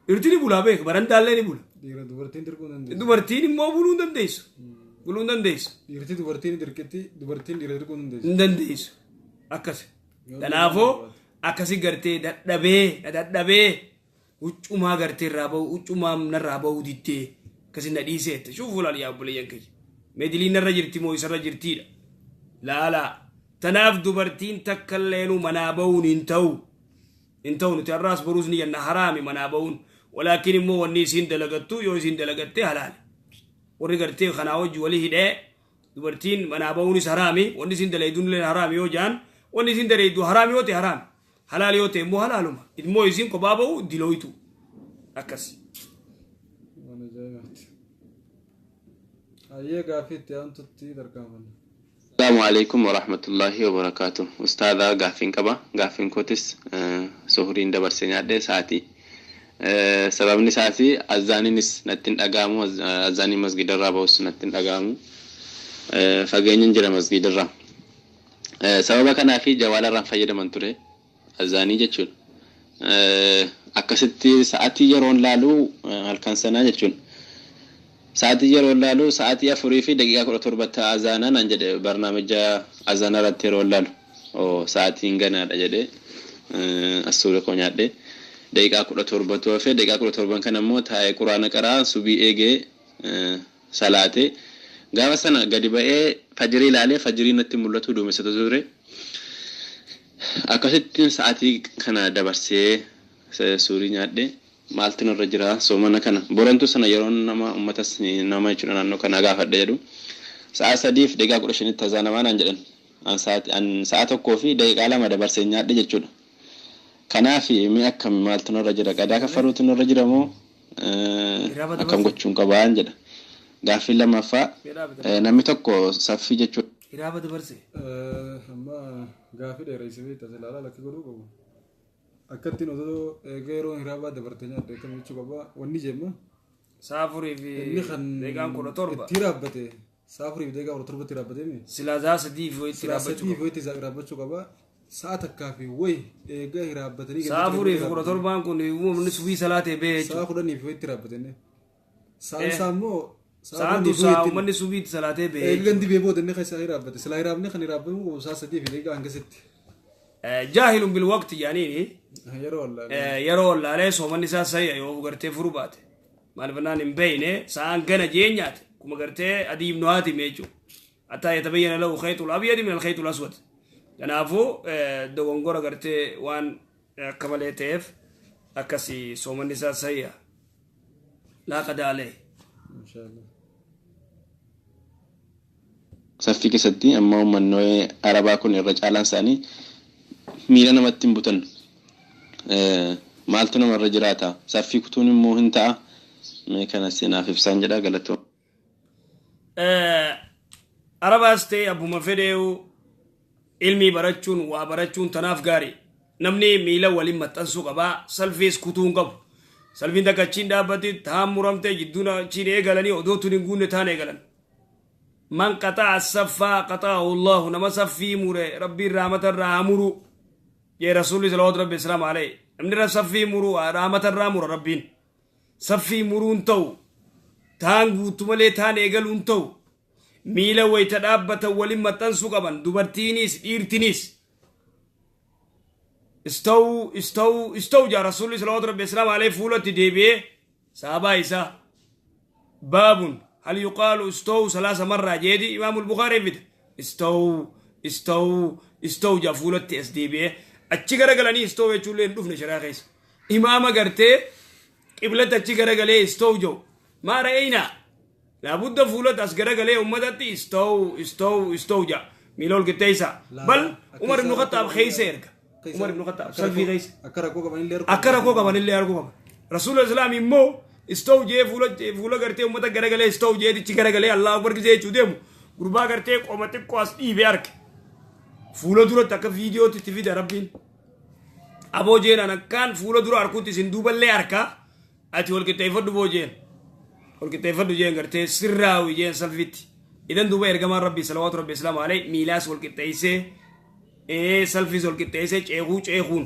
dhiirtii ni bulaa beek barandaallee ni bula. Dhiira dubartiin dirquu hin dandeessu. Dubartiin immoo buluu hin dandeessu, buluu hin dandeessu. Dhiirti dubartiin dirqitti, dubartiin dhiira dirquu hin dandeessu. Hin dandeessu akkas. Kanaafuu akkasi gartee dadhabee dadhabee huccumaa gartee irraa bahu huccumaa narraa bahuu diddee akkasi na dhiiseette. Shuufu laal yaa obboleeyyan kiyya meediliin narra jirti moo isarra jirtiidha laalaa. Tanaaf dubartiin takka illeenuu manaa bahuun hin ta'u, hin ta'u. Nuti har'aas boruus ni jenna haraami manaa bahuun, walaakin immoo wanni isiin dalagattu yoo isiin dalagatte halaali. Warri gartee kanaa wajji walii hidhee dubartiin manaa bahuunis haraami, wanni isiin dalayduun illee haraami yoo jaan, wanni isiin dalaydu haraami yoo ta'e haraami, halaal yoo ta'e immoo halaaluma. Immoo isiin kophaa bahu dilooytu akkas. Waan ajaa'ibaati. Hayyee, gaaffii itti aantutti tarkaanfanna. Asalaamu alaikum warahmatullahi wabarakaatu. Ustaadha, gaaffiin qaba. Gaaffiin kootis suhuriin dabarsee nyaadhe sa'aatii. Sababni isaas azaaniinis natti hin dhaga'amu. Azaaniin masgiidarraa bahus natti hin dhaga'amu. Fageenyan jira masgiidarraa. Sababa kanaafi jawaalarraan fayyadaman ture. Azaanii jechuudha. Akkasitti sa'aatii yeroon laalu halkan sanaa jechuudha. Sa'aatii yeroo laalu sa'aatii 4:17tti azaanaa naan jedhe barnaamija azaanaa irratti yeroo laalu. Sa'aatiin ganaadha jedhe asuura koo nyaadhe. Daqiiqaa 17tu hafe. Daqiiqaa 17n kana immoo taa'ee quraana qaraa subii eegee salaatee gaafa sana gadi ba'ee fajirii ilaalee fajirii natti mul'atu duumessatu ture. Akkasitti sa'aatii kana dabarsee suurii nyaadhe. Maaltu nurra jira soomana kana? Borantu sana yeroo nama uummatas nama jechuudha naannoo kanaa gaafadhe jedhu sa'a 3:15tti azaanamaa naan jedhan. An sa'a 1:02 dabarsee nyaadhe jechuudha. Kanaaf mi akkam maaltu nurra jira? Qadaa kaffaluutu nurra jira moo akkam gochuun qabaan jedha. Gaaffii lammaffaa, namni tokko saffii jechuudha. Hiraaba dabarse. Amma gaaffii dheereessee beektaa ilaalaa lakki godhuu qabu. Akka ittiin osoo egaa yeroo hiraabaa dabarte nyaadde akkam jechuu qaba wanni jemma. Sa'a afurii fi Inni kan daqiiqaan 17. Itti raabbate sa'a 4:17tti raabbatee mi? Silaa sa'a sadii fi wayitti Silaa raabbachuu sadii fi qaba. wayitti raabbachuu qaba. Sa'a takkaa fi wayi egaa hiraabbatanii Sa'a 4:17n kun uumamni subii salaatee ba'ee Sa'a jechuudha. 10 fi wayitti raabbate inni. Sa'aan isaa immoo sa'a Sa'aan 10 tun fi sa'a wayitti. uummanni subiitti salaatee ba'ee Eega jechuudha. gandi bee booda inni keessa hiraabbate. Silaa hiraabni kan hiraabbamu qabu sa'a sadii fi daqiiqaa hangasitti. Jaahilun bil waqti jaaniini. Yeroo wallaalee. Yeroo wallaalee soomanni isaa sayya yoo gartee furu baate. Maaliif naan hin beeyne sa'aan gana jee nyaate kuma gartee adii ibnu haatim jechuudha. Hattaa yatabayyana lahu khayxul abyadi min alkhayxul aswad. Kanaafuu dogongora gartee waan akka malee ta'eef akkasi soomanni isaa sayya. Laa qadaa alayhi. Inshaallah. Saffii keessatti amma uummanni arabaa kun irra caalaan isaanii miila namatti hin butan. Maaltu namarra jiraata? Saffii kutuun immoo hin ta'a. Mee kana seenaaf ibsaan jedha, galatoon. Arabaas ta'e abbuma fedheewu ilmii barachuun waa barachuun tanaaf gaarii. Namni miila waliin maxxansuu qabaa, salfiis kutuu hin qabu. Salfiin takka achiin dhaabbatti taan muramte jidduun achiin eegalanii odoo tun hin guunne taan eegalan. Man qaxa'a saffaa qaxa'ahu Allahu, nama saffii mure Rabbiin rahmata irraa haa muru jee Rasuulli salawaatu Rabbi islaam alayhi. Namni irra saffii muru rahmata irraa mura Rabbiin. Saffii muruun ta'u taan guutu malee taan eegaluun ta'u miila wayita dhaabbatan waliin maxxansuu qaban dubartiinis dhiirtinis. Istawu istawu istawu jaa Rasuulli salawaatu Rabbi islaam alayhi fuulatti deebi'ee sahabaa isaa. Baabun hal yuqaalu istawu salaasa marraa jeedi Imaamul Bukaarii fide. Istawu istawu istawu jaa fuulatti as deebi'ee achi garagalanii istawu jechuullee hin dhufne shari'aa keessa. Imaama gartee qiblatti achi garagalee istawu jau maa ra'eynaa laabudda fuulatti as garagalee ummatatti istawu istawu istawu jaa miila ol qixxeessa. Bal Umar ibn Khattaab keessa erga. Umar ibn Khattaab salfii keessa. Akka rakkoo qabanillee arguu Akka rakkoo qabanillee arguu qaban. Rasuula Islaam immoo istawu jee fuula gartee ummata garagalee istawu jeetichi garagalee Allahu akbar gisee jechuu deemu gurbaa gartee qoma xiqqoo as dhiibee arge. Fuula duratti akka viidiyootti itti fida Rabbiin. Aboo jeenaan akkaan fuula dura arkutti isin duuballee arkaa ati wal qixxeeffadhu boo jeen. Wal qixxeeffadhu jeen gartee sirraawi jeen salfitti. Idan duuba ergamaan Rabbii salawaatu Rabbi islaamu alayhi miilaas wal qixxeessee salfiis wal qixxeessee ceekuu ceekuun.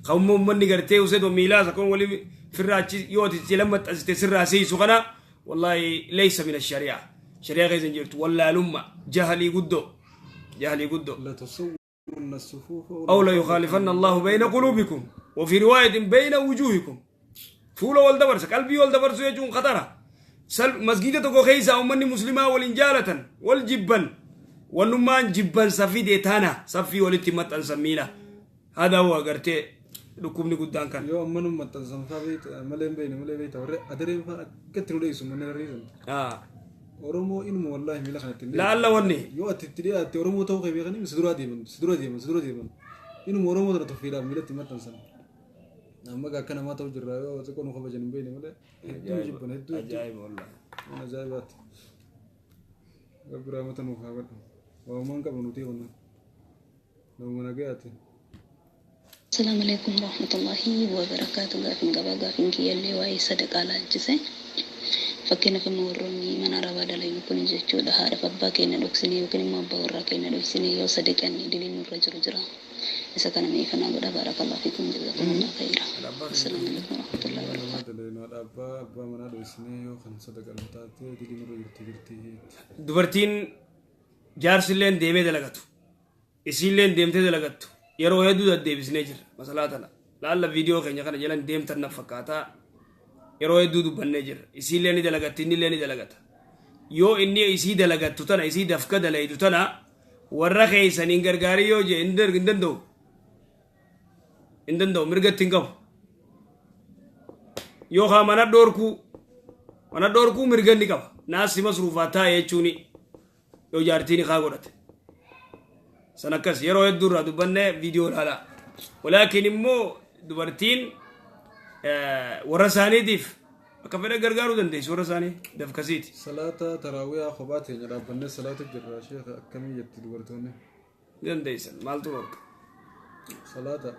Kan uummanni gartee useetoo miilaas akkuma walii firraa achi yoo ati jala maxxansite sirraa siisu kana wallaahi laysa min shari'a. Shari'a keessa hin jirtu wallaalumma jahalii guddoo jahalii guddoo. لتسون الصفوف أو لا يخالفن الله بين قلوبكم وفي رواية بين وجوهكم. فولا والدبرس قلبي والدبرس يجون خطرة. سل مسجد تكو خيسا أمني مسلمة والإنجالة والجبن والنمان جبن سفي ديتانا سفي ولتمت أنسمينا. هذا هو قرتي لكم قدام كان. Yoo amma nu maxxansan fa'aa beektu malee hin beekne malee beekta warri adareen fa'aa akkatti nu dheessu manneen riisan. Oromoo inuma wallaahi miila kanatti hin Laalla wanni. Yoo ati itti dhiyaatte Oromoo ta'uu kee beekanii si dura deeman si dura deeman si dura deeman inuma Oromoo tana tuffiidhaaf miilatti maxxansan. Amma akka namaa ta'u jirra yoo xiqqoo nu kabajan hin beekne malee hedduu nu jibban hedduu hedduu. Ajaa'iba wallaahi. Waan ajaa'ibaati. Rabbi rahmata nuuf haa godhu. Waamumaan qabnu nuti qonna. Nama nagayaati. Asalaamu alaikum warahmatullahi wabarakaatu. Gaafin qabaa, gaafin kiyyallee waa'ee sadaqaa laalchise. Fakkeenyaaf immoo warroonni mana arabaa dalagu kun jechuudha haadhaaf abbaa keenya dhoksinee yookiin immoo abbaa warraa keenya dhoksinee yoo sadaqanne diliin nurra jiru jira. Isa kana meefanaa godha. Baarakallahu fiikum, jazakumullahu khayra. Asalaamu alaikum warahmatullahi wabarakaatu. Nama dalagu haadha abbaa manaa dhoksine yoo kan sadaqan taate dilii nurra jirti jirti. Dubartiin jaarsilleen deemee dalagatu. Isiilleen deemtee dalagattu. Yeroo hedduu deddeebisnee jirra masalaa tana. Laalla viidiyoo keenya kana jalan deemtan na fakkaataa yeroo hedduu dubbannee jirra. Isiillee ni dalagatti innillee ni dalagata. Yoo inni isii dalagattu tana isii dafka dalaytu tana warra keessaniin gargaarii yoo jee hin danda'u. Hin danda'u mirgatti hin qabu. Yookaan mana dhoorkuu mirga inni qaba. Naasi masruufaa taa'e jechuuni yoo jaartiin haa godhate. San akkas yeroo hedduu irraa dubbannee viidiyoo ilaalaa. Walaakin immoo dubartiin warra isaaniitiif akka fedhan gargaaruu dandeessi warra isaanii dafkasiiti. Salaata taraawiyaa kophaa teenya dhaabbannee salaatu jirra sheekha akkamii jetti dubartoonni. Ni dandeessan maaltu bakka. Salaata.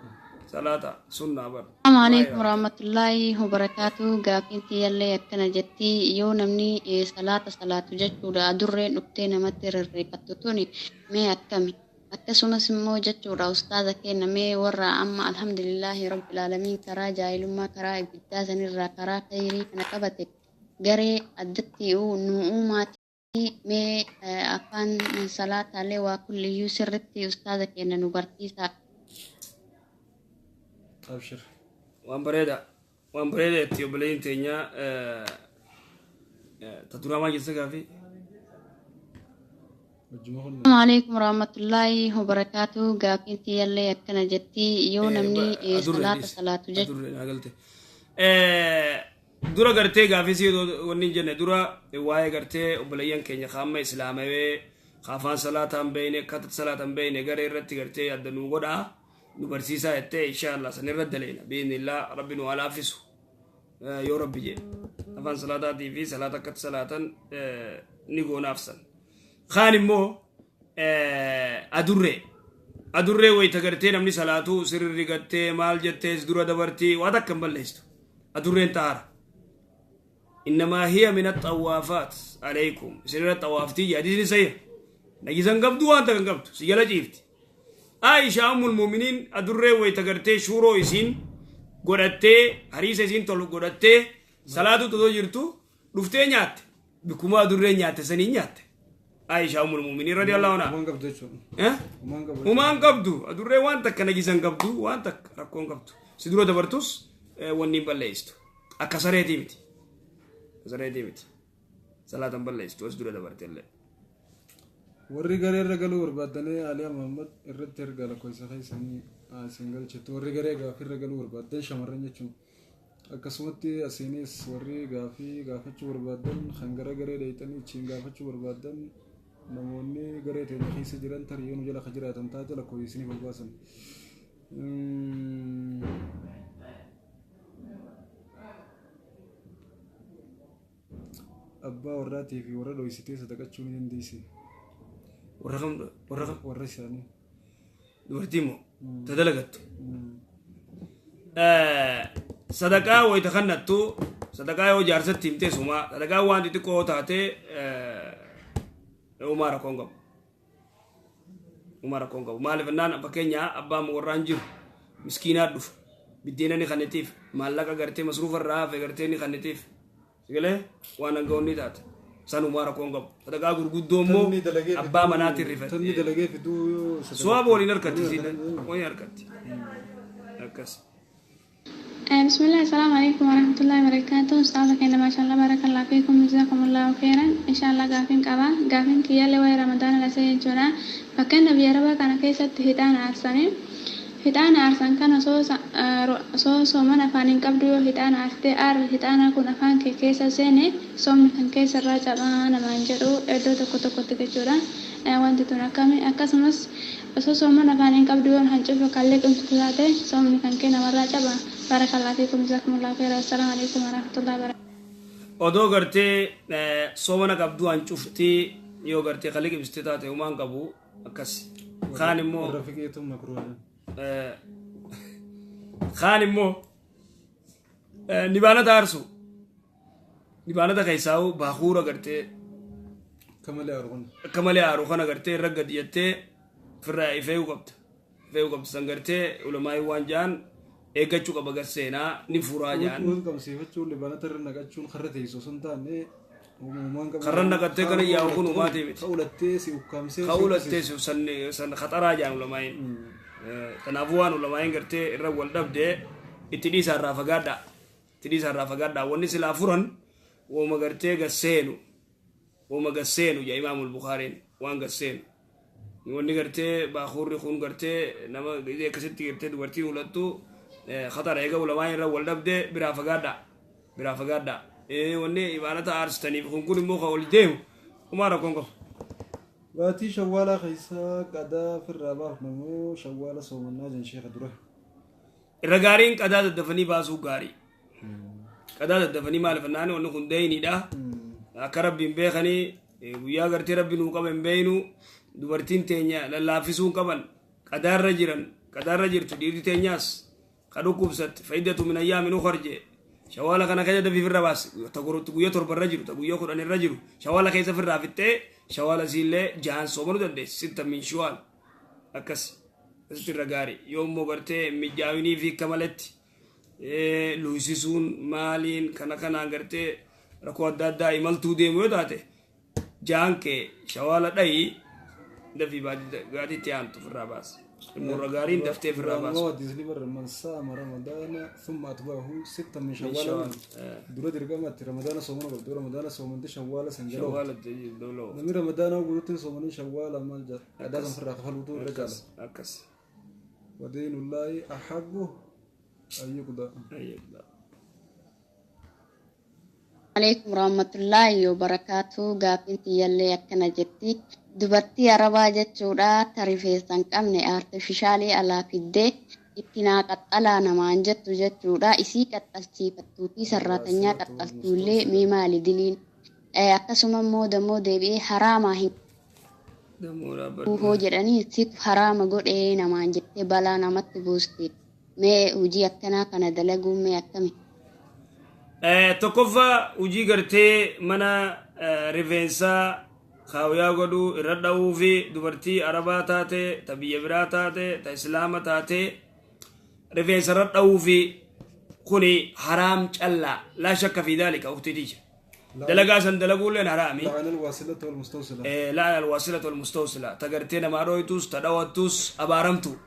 Salaata sunnaa bara. Assalamu alaikum warahmatullahi wabarakatuh. Gaafin tiyyallee akkana jetti yoo namni salaata salaatu jechuudha adurreen dhuftee namatti rirriiqattu tuni mee akkami? Akkasumas immoo jechuudha ustaaza keenya mee warra amma alhamdulillahi rabbil aalamiin karaa jaahilummaa karaa ibiddaa sanirraa karaa khayrii kana qabate garee addatti nu uumaati mee afaan salaataalee waa kulliyyuu sirritti ustaaza keenya nu barsiisa. Abshir. Waan bareeda waan bareeda itti obboleeyyiin teenya ta duraa maal jette gaafii? Assalamu alaikum warahmatullahi wabarakatuh. Gaafin tiyyallee akkana jetti yoo namni salaata salaatu jechuudha. Dura gartee gaafii si wanni hin jenne dura waa'ee gartee obboleeyyan keenya kaamma islaamawee kaafaan salaataan beeyne akkaataa salaataan beeyne garee irratti gartee adda nuu godhaa nu barsiisaa jettee inshaallah san irra daleena biiznillaa rabbi nu haa laaffisu yoo rabbi jedhe afaan salaataatii fi salaata akkatti salaatan ni goonaaf san. Kaan immoo adurree wayita gartee namni salaatu sirri rigattee maal jettee dura dabartii waan takka hin balleessitu. Adurreen xaara. Innamaa hiya min axawaafaat alaykum. Isinirra xawaaftii jee hadiisni sahiha. Najisan qabdu waan takka hin qabdu. Si jala ciifti. Aisha ummul mu'miniin adurree wayta gartee shuuroo isiin godhattee hariisa isiin tolu godhattee salaatu otoo jirtu dhuftee nyaatte. Bikkuma adurree nyaatte saniin nyaatte. Aisha ummul mu'miniin radiyallahu anha. Humaan qabdu jechuudha. Eh? Humaan qabdu. Humaan qabdu. Adurree waan takka najisan qabdu waan takka rakkoon qabdu. Si dura dabartus wanni hin balleessitu. Akka sareetii miti. Sareetii miti. Salaata hin balleessitu as dura dabarte illee. Warri garee irra galuu barbaaddanii Aliyaa Muhammad irratti erga lakkoofsa keessanii isin galchitu. Warri garee gaafii irra galuu barbaaddan shamarran jechuun. Akkasumatti asiinis warri gaafii gaafachuu barbaaddan kan gara garee dheeyxanii ittiin gaafachuu barbaaddan namoonni garee teenya keessa jiran tarii yoo nu jala ka jiraatan taate lakkoofsa isiniif ol baasan. Abbaa warraatii fi warra dhoysitee sadaqachuu ni dandeessi. Warra kam warra kam? Warra isaanii. Dubartii immoo ta dalagattu. Sadaqaa wayita kannattu sadaqaa yoo jaarsatti himtee sumaa sadaqaa waan xixiqqoo taate uumaa rakkoon qabu. Uumaa rakkoon qabu. Maaliif jennaan fakkeenyaa abbaan warraan jiru miskiinaa dhufa. Biddeena ni kannitiif maallaqa gartee masruufa irraa hafe gartee ni kannitiif. Sigalee waan hanga taate. Sanumaa rakkoon qabu. Sadaqaa gurguddoo immoo abbaa manaatiin Tanni rifate. dalagee fiduu yoo Suwaaba waliin harkatti. Waliin harkatti. Akkas. بسم الله السلام عليكم ورحمة الله وبركاته. أستاذ كنا ما شاء الله بارك الله فيكم جزاكم الله خيرا إن شاء الله. قافين قبا قافين كيا لوي رمضان لسي جونا فكان نبي ربا كان كيسة هتان عرساني هتان عرسان كان سو سو من أفانين قبضو هتان عرستي أر هتان كون أفان كي كيسة سيني سوم كان كيسة راجع أنا ما نجرو إدو تكو تكو تكجورا wanti tun akkami akkasumas osoo soomana afaan hin qabdu yoon hancufa kallee qimsitu taate soomni kan kee namarraa caba. Barakallahu fiikum jazakumullahu khairan. Assalaamu alaikum warahmatullahi wabarakatuh. Odoo gartee soomana qabdu hancuftii yoo gartee kallee qimsite taate humaan qabu akkas. Kaan immoo Warra fiqeetu makruudha. Kaan immoo nibaanata aarsu. Nibaanata keessaa'u baakuura gartee Akka malee aaru kun. Akka malee aaru kana gartee irra gadi jettee ofirraa ifeeyuu qabda. Ifeeyuu qabda san gartee ulamaa'ii waan ja'an eeggachuu qaba gar seenaa ni furaa ja'an. Wal qabsiifachuun libaanata irra naqachuun karra teessu osoo hin taane uumamaan qabu. Karra naqattee kana yaa'u kun uumaatii miti. Ka ulattee si ukkaamsee. Ka ulattee si san khaxaraa ja'an ulamaa'iin. Kanaafuu waan ulamaa'iin gartee irra wal dhabdee itti dhiisaa irraa fagaadhaa. Itti dhiisaa irraa fagaadhaa. Wanni silaa furan wooma gartee gasseenu. Wooma gasseenu jaa Imaamul Bukhaariin waan gasseenu. Wanni gartee baakurri kun gartee nama akkasitti gartee dubartii ulattu khatara eega ulamaan irra wal dhabdee biraa fagaadhaa. Biraa fagaadhaa. Wanni ibaanata aarsitaniif kun kun immoo ka ol deemu homaa rakkoon qabu. Baatii shawwaalaa keessaa qadaa firraa baafnamoo shawwaala soomannaa jen sheekha dura. Irra gaariin qadaa daddafanii baasuu gaarii. Qadaa daddafanii maaliif jennaan wanni kun deeyniidha. Akka rabbiin beekanii guyyaa gartee rabbi nuu qaba hin beeynu dubartiin teenya lallaaffisuu hin qaban qadaarra jiran qadaarra jirtu dhiirri teenyaas ka dhukkubsatte fa'iddatu min ayyaamin ukhar jee shawaala kana keessa dafii firra baasi ta guyyaa 7 irra jiru ta guyyaa 10 irra jiru shawaala keessa firraa fixxee shawaala siillee jahan soomanuu dandeessi sitta min shawaal akkas asitti irra gaarii yoo immoo gartee mijaawinii fi akka maletti luusisuun maaliin kana kanaan gartee rakkoo adda addaa imaltuu deemu yoo taate jahan kee shawaala dhayii dafii baatiitti aantu firraa baasi. Irra gaariin daftee firraa baasu. Hadiisni barra man saama ramadaana thumma atba'ahu sitta min shawwaala dura dirqamatti ramadaana soomana qabdu ramadaana soomante shawwaala san jaloo. Shawwaala doloo. Namni ramadaana guutuutti soomanii shawwaala maal jedha adaa san firraa kafaluutu irra caala. Akkas. Wadiinullaahi ahabbu an yuqda. Alaikum warahmatullahi wabarakatuh. Gaaffiin tiyyallee akkana jetti. Dubartii Arabaa jechuudha ta rifeensa hin qabne artifishaalii alaa fiddee itti naa qaxxalaa namaan jettu jechuudha. Isii qaxxalchiifattuu fi sarraatanyaa qaxxaltuullee mee maali diliin? Akkasuma immoo dammoo deebi'ee haraamaa hin hoo jedhanii situ haraama godhee namaan jettee balaa namatti buusti. Mee hojii akkanaa kana dalaguun mee akkami? Tokkoffaa hojii gartee mana rifeensaa kaawiyaa godhuu irra dha'uu fi dubartii arabaa taate ta biyya biraa taate ta islaama taate rifeensa irra dha'uu fi kuni haraam callaa laa shakka fi daalika uftitiija. Dalagaa san dalaguulleen haraami. لعن الواصلة والمستوصلة. La'ana alwaasilata walmustawsila ta gartee namaa dhooytus ta dhawattus abaaramtu.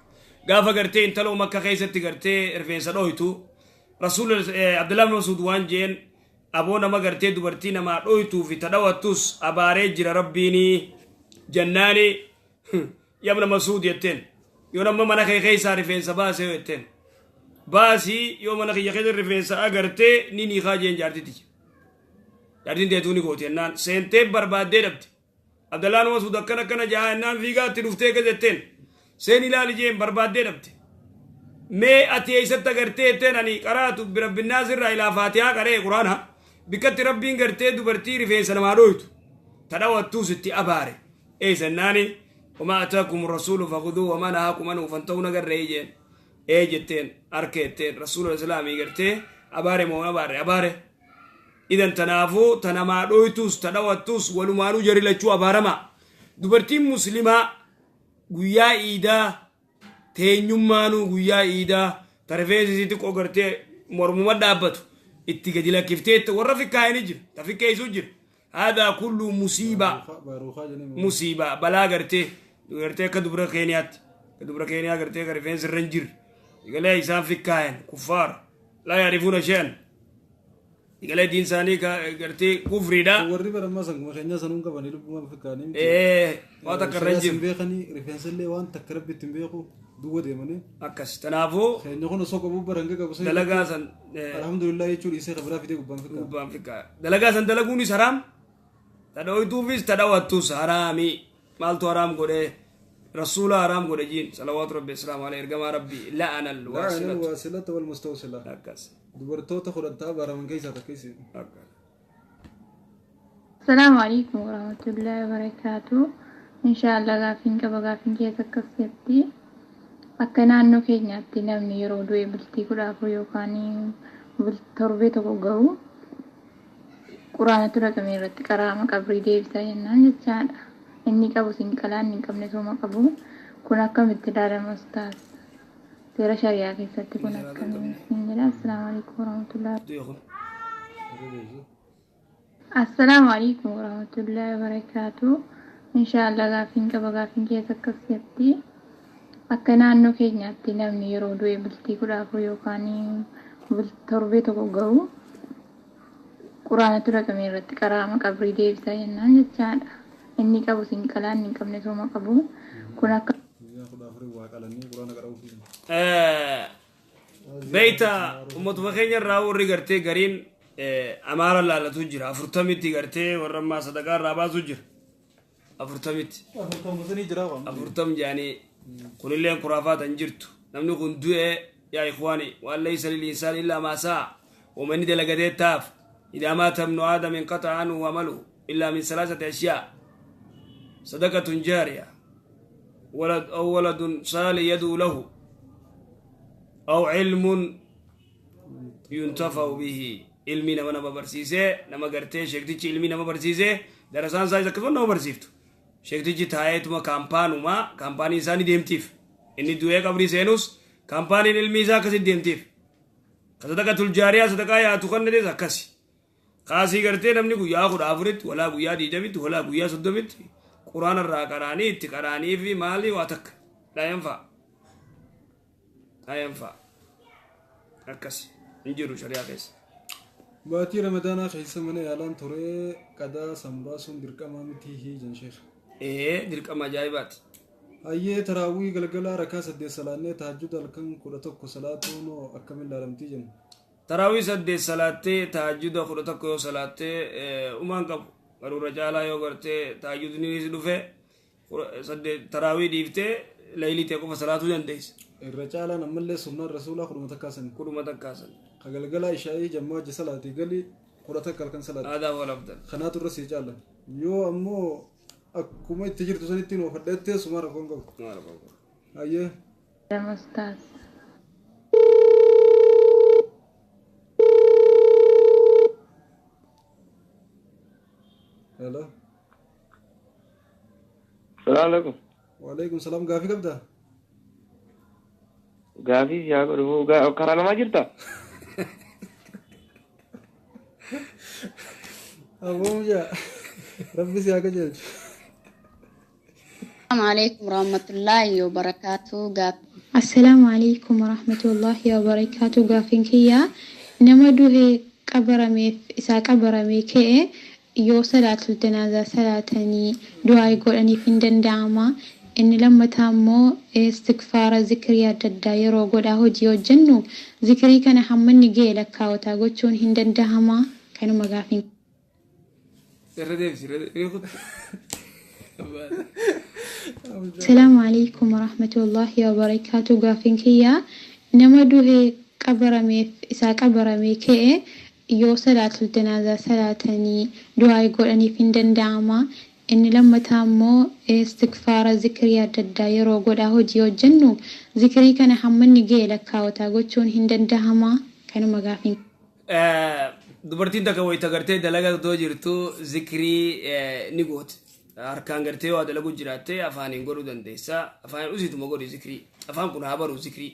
Gaafa gartee intaloo Makka keessatti gartee rifeensa dhooytu rasuul Abdullah ibn Mas'ud waan jeen aboo nama gartee dubartii namaa dhooytuu fi ta dhawattus abaaree jira rabbiini jannaani yabna Mas'ud jetteen yoo nama mana kee keessaa rifeensa baasee jetteen baasii yoo mana kiyya keessa rifeensa agartee ni niikaa jeen jaartiti. Jaartiin teetuu ni gooti jennaan seentee barbaaddee dhabde. Abdallaan Masuud akkana akkana jaa jennaan fiigaatti dhuftee akkas jetteen seen ilaali jeen barbaaddee dhabde. Mee ati eessatti agartee jetteen ani qaraatu birabbinnaas irraa ilaa faatihaa qaree quraana bikkatti rabbiin gartee dubartii rifeensa namaa dhooytu ta dhawattuus itti abaare. Eessannaani wamaa ataakum rasuulu fakuduu wamaa nahaakum anhu fantahuu nagarree jeen. Ee jetteen harka jetteen rasuula islaamii gartee abaare moo abaare abaare. Idan tanaafuu ta namaa dhooytus ta dhawattus walumaanuu jari lachuu abaarama. Dubartiin muslimaa guyyaa iidaa teenyummaanuu guyyaa iidaa ta rifeensi isii xiqqoo gartee mormuma dhaabbatu itti gadi lakkiftee warra fikkaa'anii jira ta fikkeessuu jira. Haadaa kullu musiibaa. Baaruukaa jedhanii. Musiibaa balaa gartee gartee akka dubra Keeniyaatti akka dubra Keeniyaa gartee ka rifeensi irra hin jirre egalee isaan fikkaayan kuffaar laa yaarifuuna shay'an egalee diin isaanii gartee kufriidha. Warri barammaa san keenya sanuun qabanii lubbumaan fikkaanii. Waa takka irra hin Hin jiru. beekanii rifeensa illee waan takka rabbi ittiin beeku duwwa deemanii. Akkas tanaafuu Keenya kun osoo qabu bara hanga qabu sun. dalagaa san Alhamdulillah jechuun dhiisee kabiraa fidee gubbaan fikkaa. Gubbaan fikkaa. Dalagaa san dalaguunis haraam. Ta dhooytuufis ta dhawattus haraami. Maaltu haraam godhee rasuula haraam godhe jiin salawaatu rabbi islaamu alayhi ergamaa rabbi la'ana لعن alwaasilatu. الواصلة والمستوصلة. Akkas. Dubartoota kudhan ta'a abaaraman keessaa takka isin. Akkas. السلام عليكم ورحمة الله وبركاته. إن شاء الله gaafiin qaba gaafiin keessa akkas jetti. Akka naannoo keenyaatti namni yeroo du'e bultii 14 yookaan torbee tokko gahu quraanatu dhaqamee irratti qaraama qabrii deebisa jennaan jechaadha. Inni qabu sinqalaa inni hin qabne sooma qabu. Kun akkamitti ilaalama ustaas? Seera shari'aa keessatti kun akkamitti jedha. Assalaamu alaikum warahmatullahi. Du'e kun. Assalaamu alaikum warahmatullahi wabarakatuh. Inshallah gaafiin qaba gaafiin keessa akkas jetti. Akka naannoo keenyaatti namni yeroo du'e bultii 14 yookaan torbee tokko gahu quraanatu dhaqamee irratti qaraama qabrii deebisa jennaan jechaadha. Inni qabu sinqalaa inni hin qabne sooma qabu. Kun akka Guyyaa 14 waa qalanii quraana qara'uuf. Beeyta ummatuma keenya irraa warri gartee gariin amaara laalatu jira 40tti gartee warra ammaa sadaqaa irraa baasu jira 40tti. 40 sanii jira waan. 40 jaanii kunilleen kuraafaatan jirtu namni kun du'e yaa ikhwaani waan laysa lil-insaani illaa maa sa'a wama inni dalagatee taaf idaa maata ibnu aadam inqata'a anhu amaluhu illaa min salaasati ashyaa sadaqatun jaariya ولد أو ولد صالح يدعو له أو علم ينتفع به ilmi nama nama barsiisee nama gartee sheektichi ilmi nama barsiisee darasaan isaa akkasuma nama barsiiftu sheektichi taa'eetuma kaampaanuma kaampaanii isaa ni deemtiif inni du'ee qabrii seenus kaampaaniin ilmi isaa akkasitti deemtiif ka sadaqatul jaariyaa sadaqaa yaatu kan dhadees akkasi kaasii gartee namni guyyaa 14tti walaa guyyaa 20tti walaa guyyaa 30tti quraana irraa qaraanii itti qaraanii fi maalii waa takka laa yanfaa akkas hin jiru shari'aa keessa. Baatii Ramadaanaa keessa mana yaalaan ture qadaa sanbaasuun dirqamaa miti hiijan sheekh. Ee dirqama ajaa'ibaati. Hayyee taraawwii galgalaa rakaa 8 salaannee tahajjuda halkan 11 salaatuun akkamiin ilaalamtii jenna. Taraawwii 8 salaattee tahajjuda 11 yoo salaattee umaan qabu garuu irra caalaa yoo gartee tahajjudni dhufe 8 taraawwii dhiiftee laylii ta'e qofa salaatuu dandeessa. Irra caalaan ammallee sunnaan rasuulaa kudhuma takkaasan. Kudhuma takkaasan. Ka galgalaa ishaa'ii jammaa hojii salaatii gali 11 halkan salaati. Aadaa wal afdal. Kanaatu irra sii caala. Yoo ammoo akkuma itti jirtu sanittiin oofadheettee suma rakkoon qabu. Hayyee. Ustaas. Hello. Salaamu alaikum. Waalaikum salaam. Gaafii qabdaa? Gaafii yaa godhu karaa lamaa jirta? Aboo mucaa rabbi si haa qajeelchu. Assalaamu alaikum warahmatullaahi wabarakaatu. Assalaamu alaikum warahmatullaahi wabarakaatu. Gaafiin kiyyaa nama duhee qabarameef isaa qabaramee ka'e yoo salaatul janaazaa salaatanii du'aa godhaniif hin danda'ama. Inni lammataa immoo istigfaara zikrii adda addaa yeroo godhaa hojii hojjennu zikrii kana hamma inni ga'e lakkaa'otaa gochuun hin danda'ama. Kanuma gaafiin. Irra deebisi irra deebisi. Assalaamu alaikum warahmatullaahi wabarakaatu. Gaafiin kiyyaa nama duhee qabarameef isaa qabaramee ka'e yoo salaatul janaazaa salaatanii du'aa godhaniif hin danda'ama. Inni lammataa immoo istigfaara zikrii adda addaa yeroo godhaa hojii hojjennu zikrii kana hamma inni ga'e lakkaa'otaa gochuun hin danda'ama. Kanuma gaafiin. Dubartiin takka wayita gartee dalagaa otoo jirtu zikrii ni gooti. Harkaan gartee waa dalaguu jiraatte afaaniin godhuu dandeessa. Afaan usiituma godhi zikrii. Afaan kun haa baru zikrii.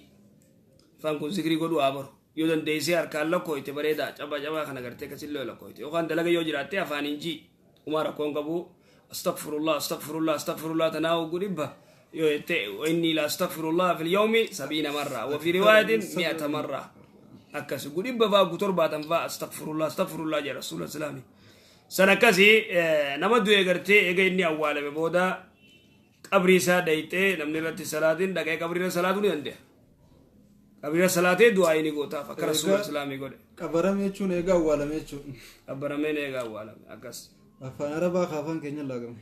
Afaan kun zikrii godhuu haa baru. Yoo dandeessee harkaan lakkooyte bareedaa cabaa cabaa kana gartee akkasillee lakkooyte. Yookaan dalaga yoo jiraatte afaaniin ji. Umaa rakkoon qabu. Astaghfirullah astaghfirullah astaghfirullah tanaa oguu dhibba. Yoo jette inni la astaghfirullah fil yawmi sabiina marra. Wa fi riwaayatin mi'ata marra. Akkas oguu dhibba fa'aa oguu torbaatan fa'aa astaghfirullah astaghfirullah jedha rasuula islaami. San akkasii nama du'e gartee eega inni awwaalame booda qabrii isaa dhayxee namni irratti salaatiin dhaqee qabrii irra salaatuu ni danda'a. Qabrii irra salaatee du'aa inni gootaaf akka rasuula islaamii godhe. Qabarame jechuun eega awwaalame jechuudha. Qabarameen eega awwaalame akkas. Afaan Arabaa ka afaan keenya laagame.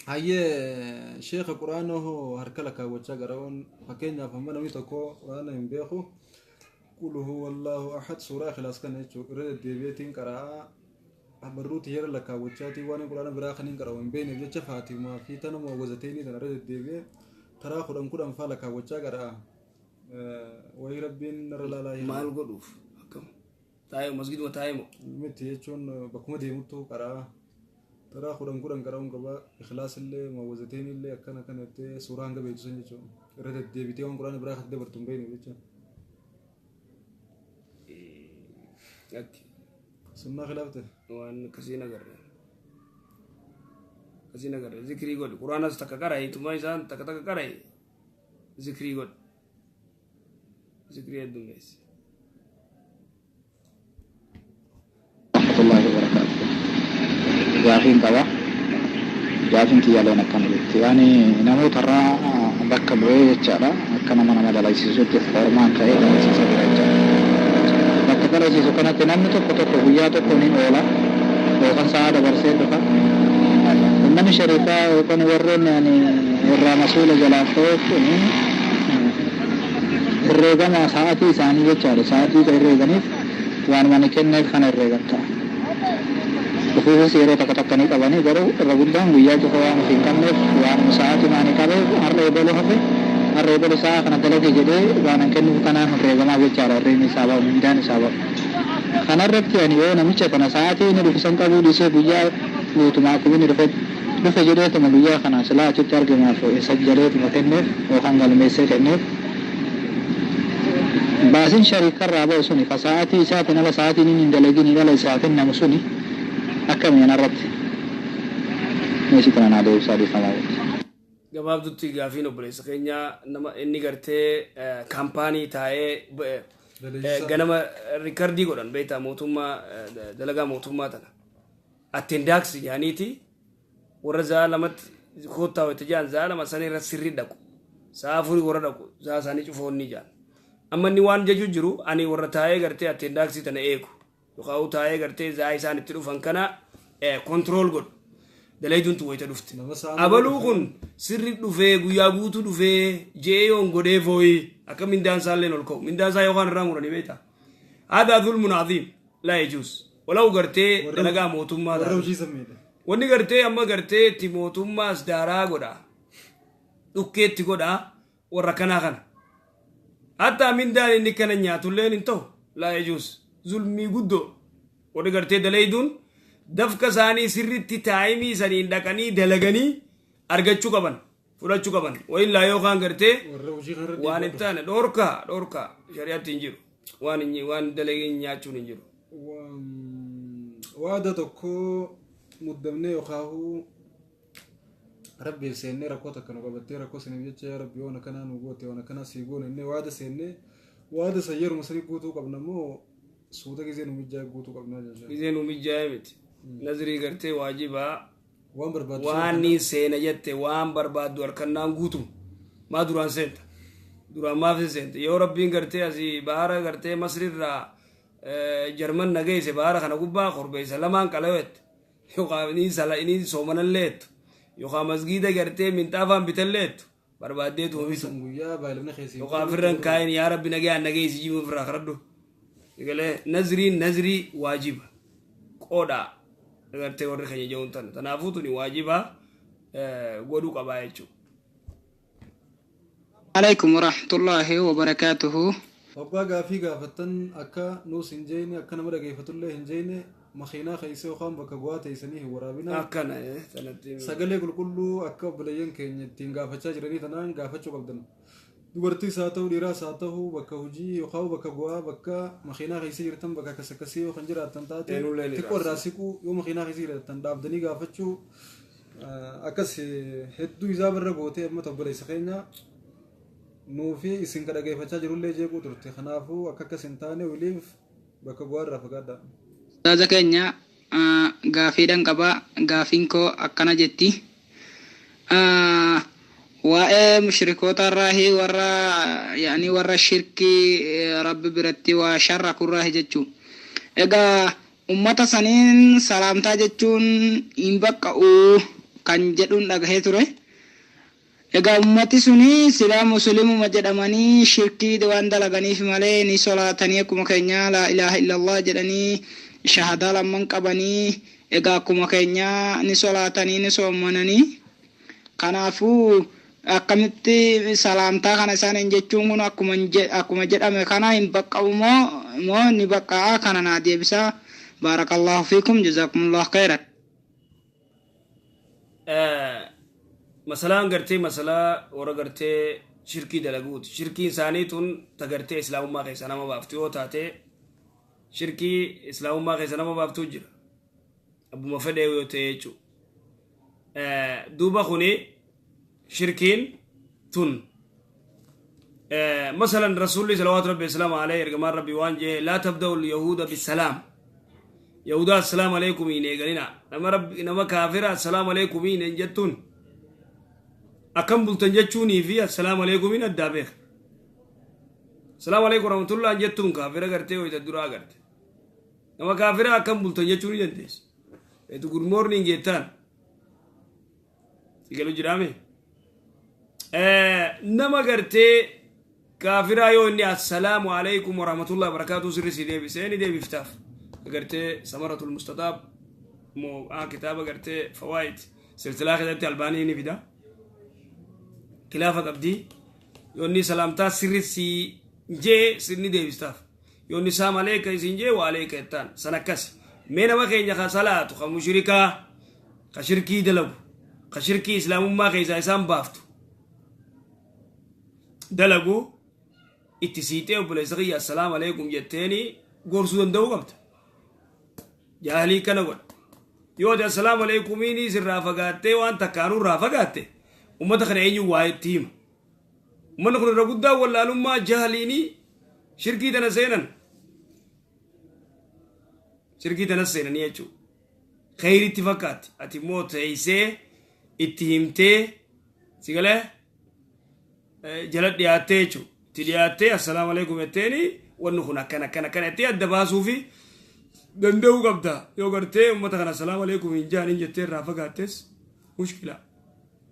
Hayyee sheeka quraana hoo harka lakkaawwachaa gara'uun fakkeenyaaf amma namni tokko quraana hin beeku qul huwallahu ahad suuraa ikhlaas kana jechuudha irra deddeebi'eetiin qara'aa barruu tiyyara lakkaawwachaatiin waan quraana biraa kan hin qara'u hin beekneef jecha faatimaa fi tana muawwazateenii tana irra deddeebi'ee taraa kudhan kudhan faa lakkaawwachaa qara'a. Wayii rabbiin irra laalaa hin Maal godhuuf akkam taa'ee masgiduma taa'ee moo? Miti jechuun bakkuma deemuttu qara'aa. Taraa kudhan kudhan qara'uun qaba. Ikhlaas illee muawwazateen illee akkana akkana jettee suuraa hanga beektu san jechuudha. Irra deddeebitee waan quraana biraa kan dabartu hin beekneef jecha. Akki. Sunnaa khilaafte. Waan akkasii agarre. Akkasii agarre zikrii godhi quraanas takka qara'i tuma isaan takka takka qara'i zikrii godhi. Zikrii heddummeessi. Warahmatullahi wabarakatuh. Gaafiin qaba. Gaafiin kiyyaaleen akkana jetti. Ani namoota irraa bakka bu'ee jechaadha. Akka nama nama dalagsiisutti formaan ta'ee dalagsiisa jira jechaadha. Bakka dalagsiisu kanatti namni tokko tokko guyyaa tokko ni oola. Yookaan sa'a dabarsee dhufa. Uummanni shariikaa yookaan warreen ani irraa masuula jalaaf ta'e kun herreegama sa'aatii isaanii jechaadha. Sa'aatii herreeganiif waanuma ni kenneef kana herreegan ta'a. Ofiifis yeroo takka takka ni qabanii garuu irra guddaan guyyaa cufa waan ofii hin qabneef waanuma sa'aatii maanii qabee har'a eebaluu hafe har'a eebalu sa'a kana dalage jedhee waan an kennuuf kanaan herreegamaaf jechaadha. Herreegni isaa ba'u mindaan isaa ba'u. Kanarratti ani yoo namicha kana sa'aatii inni dhufu san qabuu dhiisee guyyaa guutumaa akkuma inni dhufe dhufe jedheetuma guyyaa kana silaa achitti argamaaf sajjaleetuma kenneef yookaan galmeessee kenneef baasin shariikarraa ba'u suni ka sa'aatii isaatiin ala sa'aatiin inni hin dalagin ala isaa kennamu suni akkami anarratti meeshii kana naa deebisaa dhiifamaa jechuudha. Gabaabdutti gaafiin obboleessa keenya nama inni gartee kaampaanii taa'ee ganama rikardii godhan beektaa mootummaa dalagaa mootummaa tana. Attendaaksi jaaniiti warra za'a lamatti koottaa wayita jaan za'a lama sana irra sirrii dhaqu. Sa'a afurii warra dhaqu za'a isaanii cufoonni jaan. Amma inni waan jechuu jiru ani warra taa'ee gartee attendaaksii tana eegu. Yookaan taa'ee gartee za'a isaan itti dhufan kana kontirool godhu. Dalayduun tu wayita dhufte. Abaluu kun sirri dhufee guyyaa guutuu dhufee je'ee yoon godhee fooyi akka mindaan isaa illee ol ka'u. Mindaan isaa yookaan irraa muranii beektaa. Haadaa zulmun aziim laa yajuus. Walaw gartee dalagaa mootummaa Warra taate. hojii sammiidha. Wanni gartee amma gartee itti mootummaas daaraa godha. Dhukkeetti godha warra kanaa kana. Hatta mindaan inni kana nyaatulleen hin ta'u laa yajuus. Zulmii guddoo. Warri gartee dalayduun Dafka isaanii sirritti taayimii saniin dhaqanii dalaganii argachuu qaban, fudhachuu qaban. Wayillaa yookaan gartee waan hin taane dhoorkaa dhoorkaa shari'aatti hin jiru. Waan waan dalagee nyaachuun hin jiru. Waada tokko muddamnee yookaan rabbiif seennee rakkoo takka nu qabattee rakkoo saniif jecha yaa rabbi waan akkanaa nu goote waan akkanaa sii goone innee waada seennee waada san yeruma sanii guutuu qabna moo suuta gizee nu mijjaa'e guutuu qabna jechuudha. Gizee nu mijjaa'e miti. Nazrii gartee waajibaa. Waan barbaaddu. Waan ni seena jette waan barbaaddu harkannaan guutu maa duraan seenta. Duraan maaf seenta yoo rabbiin gartee asii bahara gartee Masriirraa Jarman nageesse bahara kana gubbaa korbeessa lamaan qalawette yookaan inni soomanalleettu yookaan masgiida gartee minxaafaan bitalleettu barbaaddeetu oomishu. Yookaan ofirra hin kaayin yaa rabbi nagayaan nageessi jibu ofirraa kadhadhu. Egalee nazriin nazrii waajiba qoodhaa gartee warri keenya jehuun tana tanaafuu tuni waajiba godhuu qabaa jechuudha. Alaikum warahmatullahi wabarakatuhu. Abbaa gaafii gaafattan akka nuus hin jeene akka nama dhageeffatullee hin jeene makiinaa keessa yookaan bakka bu'aa teessanii hin waraabina. Akkana sanatti. Sagalee qulqulluu akka obboleeyyan keenya ittiin gaafachaa jiranii tanaan gaafachuu qabdan. Dubartiis haa ta'u dhiiraas haa ta'u bakka hojii yookaan bakka bu'aa bakka makiinaa keessa jirtan bakka akkas akkasii yoo kan jiraattan taate xiqqoo irraa siquu yoo makiinaa keessa jiraattan dhaabdanii gaafachuu akkas hedduu isaa barra gootee amma obboleessa keenya. Nuufi isin ka dhageeffachaa jirullee jeequu turte kanaafuu akka akkas hin taane wiliif bakka bu'aa irraa fagaadha. Ustaaza keenya gaafiidhaan qabaa gaafiin koo akkana jetti. Waa'ee mushrikoota irraahi warra yaani warra shirkii rabbi biratti waa sharra kurraahi jechuu. Egaa ummata saniin salaamtaa jechuun hin baqqa'u kan jedhuun dhagahee ture. Egaa ummati suni silaa muslimuma jedhamanii shirkii waan dalaganiif malee ni solaatanii akkuma keenya laa ilaaha illallah jedhanii shahadaa lamman qabanii egaa akkuma keenya ni solaatanii ni soommananii. Kanaafuu akkamitti salaamtaa kana isaaniin jechuun kun akkuma jedhame kana hin baqqa'u moo ni baqqa'a kana naa deebisaa. Baarakallahu fiikum jazakumullahu khairan. Masalaan gartee masalaa warra gartee shirkii dalaguuti. Shirkiin isaanii tun ta gartee islaamummaa keessa nama baaftu yoo taate shirkii islaamummaa keessa nama baaftu jira. Abbuma fedhee yoo ta'e jechuudha. Duuba kuni shirkiin tun masalan rasuulli salawaatu rabbi islaamu alayhi ergamaan rabbi waan jee laa tabda'u yahuuda bisalaam. Yahudaa assalaamu alaykum hin eegalina. Nama kaafira assalaamu alaykum hin jettuun. Akkam bultan jechuunii fi assalaamu alaykumiin addaa beeka. Assalaamu alaykum warahmatullahi jettuun kaafira gartee wayita duraa garte. Nama kaafira akkam bultan jechuu ni dandeessa. Eetu good morning jettaan. Si galu jiraame? Nama gartee kaafiraa yoo inni assalaamu alaykum warahmatullahi wabarakaatuh sirri si deebisee ni deebiftaaf. Gartee samaratul mustataab moo kitaaba gartee fawaid silsilaa keessatti albaanii ni fida. Kilaafa qabdii yoonni salaamtaa sirri si jee sirni deebistaaf yoonni saam aleeka isin jee waa aleeka jettaan san akkas mee nama keenya ka salaatu ka mushrikaa ka shirkii dalagu ka shirkii islaamummaa keessaa isaan baaftu dalagu itti siixee obboleessa kiyya assalaamu aleekum jetteeni gorsuu danda'uu qabda jaahilii kana godha yoo ati assalaamu aleekumiini sirraa fagaattee waan takkaanuu irraa fagaatte ummata kana eenyu waa itti hima ummanni kun irra guddaa wallaalummaa jahaliini shirkii tana seenan shirkii tana seenanii jechuudha kheyritti fakkaatti ati immoo teessee itti himtee si galee jala dhiyaattee jechuudha itti dhiyaattee assalaamu alaikum jetteeni wanni kun akkana akkana akkana jettee adda baasuu fi danda'uu qabda yoo gartee ummata kana assalaamu alaikum hin jaanin jettee irraa fagaattes mushkila.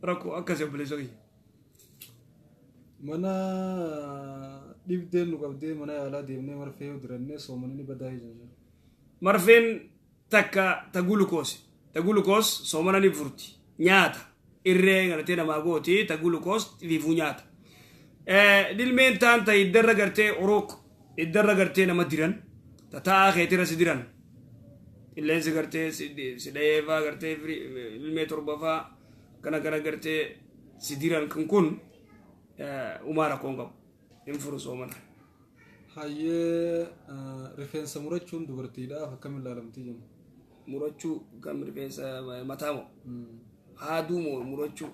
Rakkoo akkasii obboleessa kiyya. Mana dhibdeen nu qabdee mana yaalaa deemnee marfee yoo dirannee soomanni ni badaa jechuudha. Marfeen takka ta gulukoos ta gulukoos soomana ni furti nyaata irree gartee namaa gooti ta gulukoos fiifuu nyaata. Dilmeen taan ta hiddarra gartee orook hiddarra gartee nama diran ta taa'aa keetirra si diran Qilleensi gartee si dhahee faa gartee ilmee torba faa kana kana gartee si diran kan kun umaa rakkoon qabu. Hin furu soomana. Hayyee, rifeensa murachuun dubartiidhaaf akkamiin ilaalamtii jenna? Murachuu kan rifeensa mataa moo? Haaduu moo murachuu?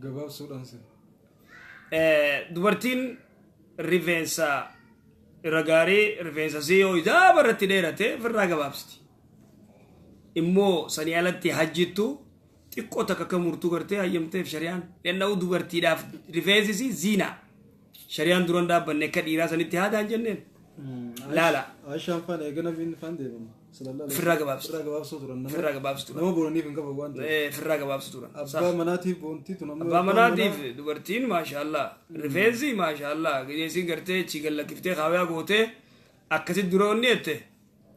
Gabaabsuudhaan si. Dubartiin rifeensa irra gaarii rifeensa sii yoo ijaaba irratti dheerate ofirraa gabaabsiti. Immoo sanii alatti hajjittu xiqqoo takka akka murtuu gartee hayyamteef shari'aan. Lenna'u dubartiidhaaf rifeensi sii ziinaa. Shari'aan duran dhaabbanne akka dhiiraa sanitti haadaan jenneen. Laala. Aishaan faan eega nabiin faan deeman. Ofirraa gabaabsitu. Ofirraa gabaabsuu turan. Ofirraa gabaabsitu turan. Nama boonaniif hin qaban waan ta'eef. Ofirraa gabaabsitu turan. Abbaa manaatiif boontii tun ammoo. Abbaa manaatiif dubartiin maashaallah. Rifeensi maashaallah. Gideesiin gartee chiigan lakkiftee kaayaa gootee akkasitti dura onni jette.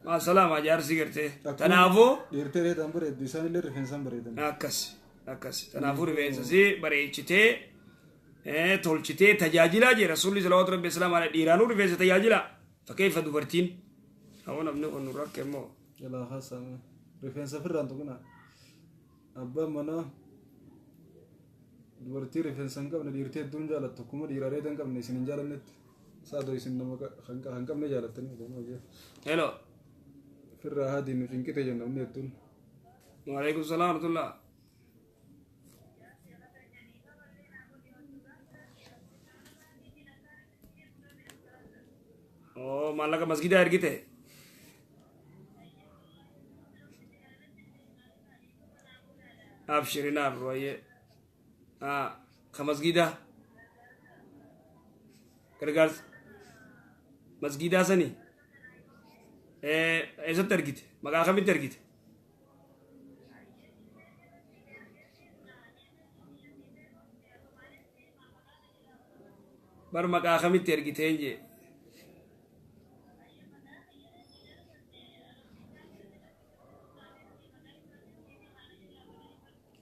Maasalaama jaarsi gartee. Kanaafuu. Dhiirtee reetaan bareeddu isaanillee rifeensaan bareedan. Akkas akkas. Kanaafuu rifeensa si bareechitee tolchitee tajaajilaa jee rasuulli salawaatu rabbi islaam ala dhiiraanuu rifeensa tajaajilaa. Fakkeeffa dubartiin. Hawwa namni kun nu rakke immoo. Jalaa haasa'ame. Rifeensa firraan tuqina. Abbaan manaa dubartii rifeensa hin qabne dhiirtee hedduun jaalattu akkuma dhiira reeta hin qabne isin hin jaalannetti. Saadoo isin nama kan qabne jaalattanii. Hello. Firraa haadii nu cinqite jenna namni hedduun. Waalaikum salaam warahmatullah. Oo maallaqa masgidaa ergite. Abshirinaaf royyee. Ka masgidaa. Gargaarsa. Masgidaa sanii. Eessatti ergite? Maqaa kamitti ergite? Bar maqaa kamitti ergiteen jee?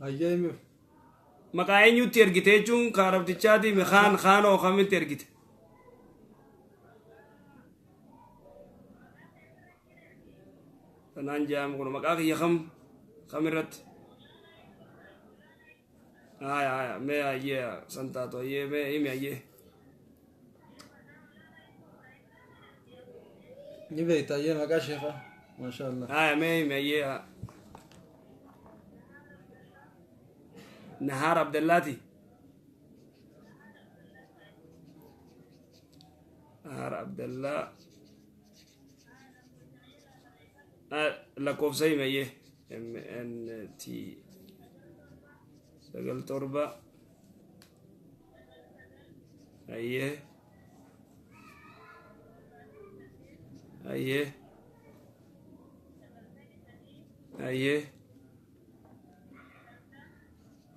Hayyee himiif. Maqaa eenyutti ergite jechuun kaarabtichaati kaan kaanoo kamitti ergite? Tanaan jedhamu kun maqaa kiyya kam kamirratti? Haya haya mee hayyee san taatu hayyee mee himi hayyee. Ni beekta hayyee maqaa sheekaa. Maasha Allah. Haya mee himi hayyee. Nahaar Abdallaati. Nahaar Abdallaa. Lakkoofsa himi hayyee. M N T 97 hayyee hayyee hayyee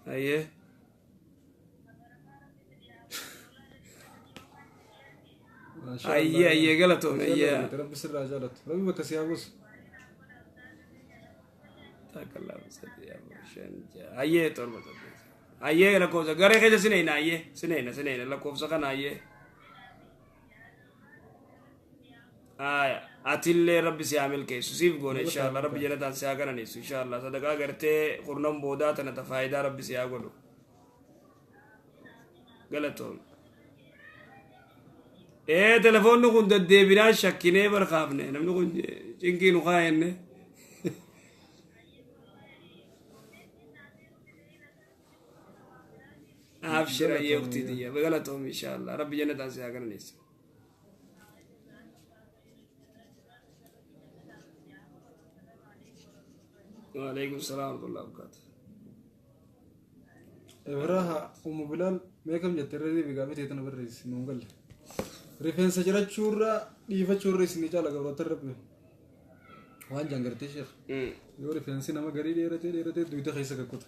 hayyee. Hayyee hayyee galatoome hayyee. Rabbi sirraa jaalatu. Rabbi bakka si haa buusu. Takka lama sadii afur shan ja'a. Hayyee torba saddeet. Hayyee lakkoofsa garee keessa sineena hayyee sineena sineena lakkoofsa kana hayyee. Aya atillee rabbi si haa milkeessu siif goone inshaallah rabbi jalataan si haa qananiisu inshaallah sadaqaa gartee kurnan boodaa tana ta faayidaa rabbi si haa godhu. Galatoome. Telefoonni kun deddeebinaan shakkinee barkaafne namni kun cinqii nu kaayenne. Abshir hayyee uktii tiyya galatoome inshaallah rabbi jannataan si haa qananiisu. Waalaikum salaam warahmatullahi wabarakatuh. Ibraha Ummu Bilaal mee kam jette irra deebi gaafii ta'e tana barreessi nuun galle. Rifeensa jirachuurra dhiifachuurra isinii caala gabroota rabbi. Waan jaan gartee sheekh. Yoo rifeensi nama garii dheeratee dheeratee dugda keessa kakkuta.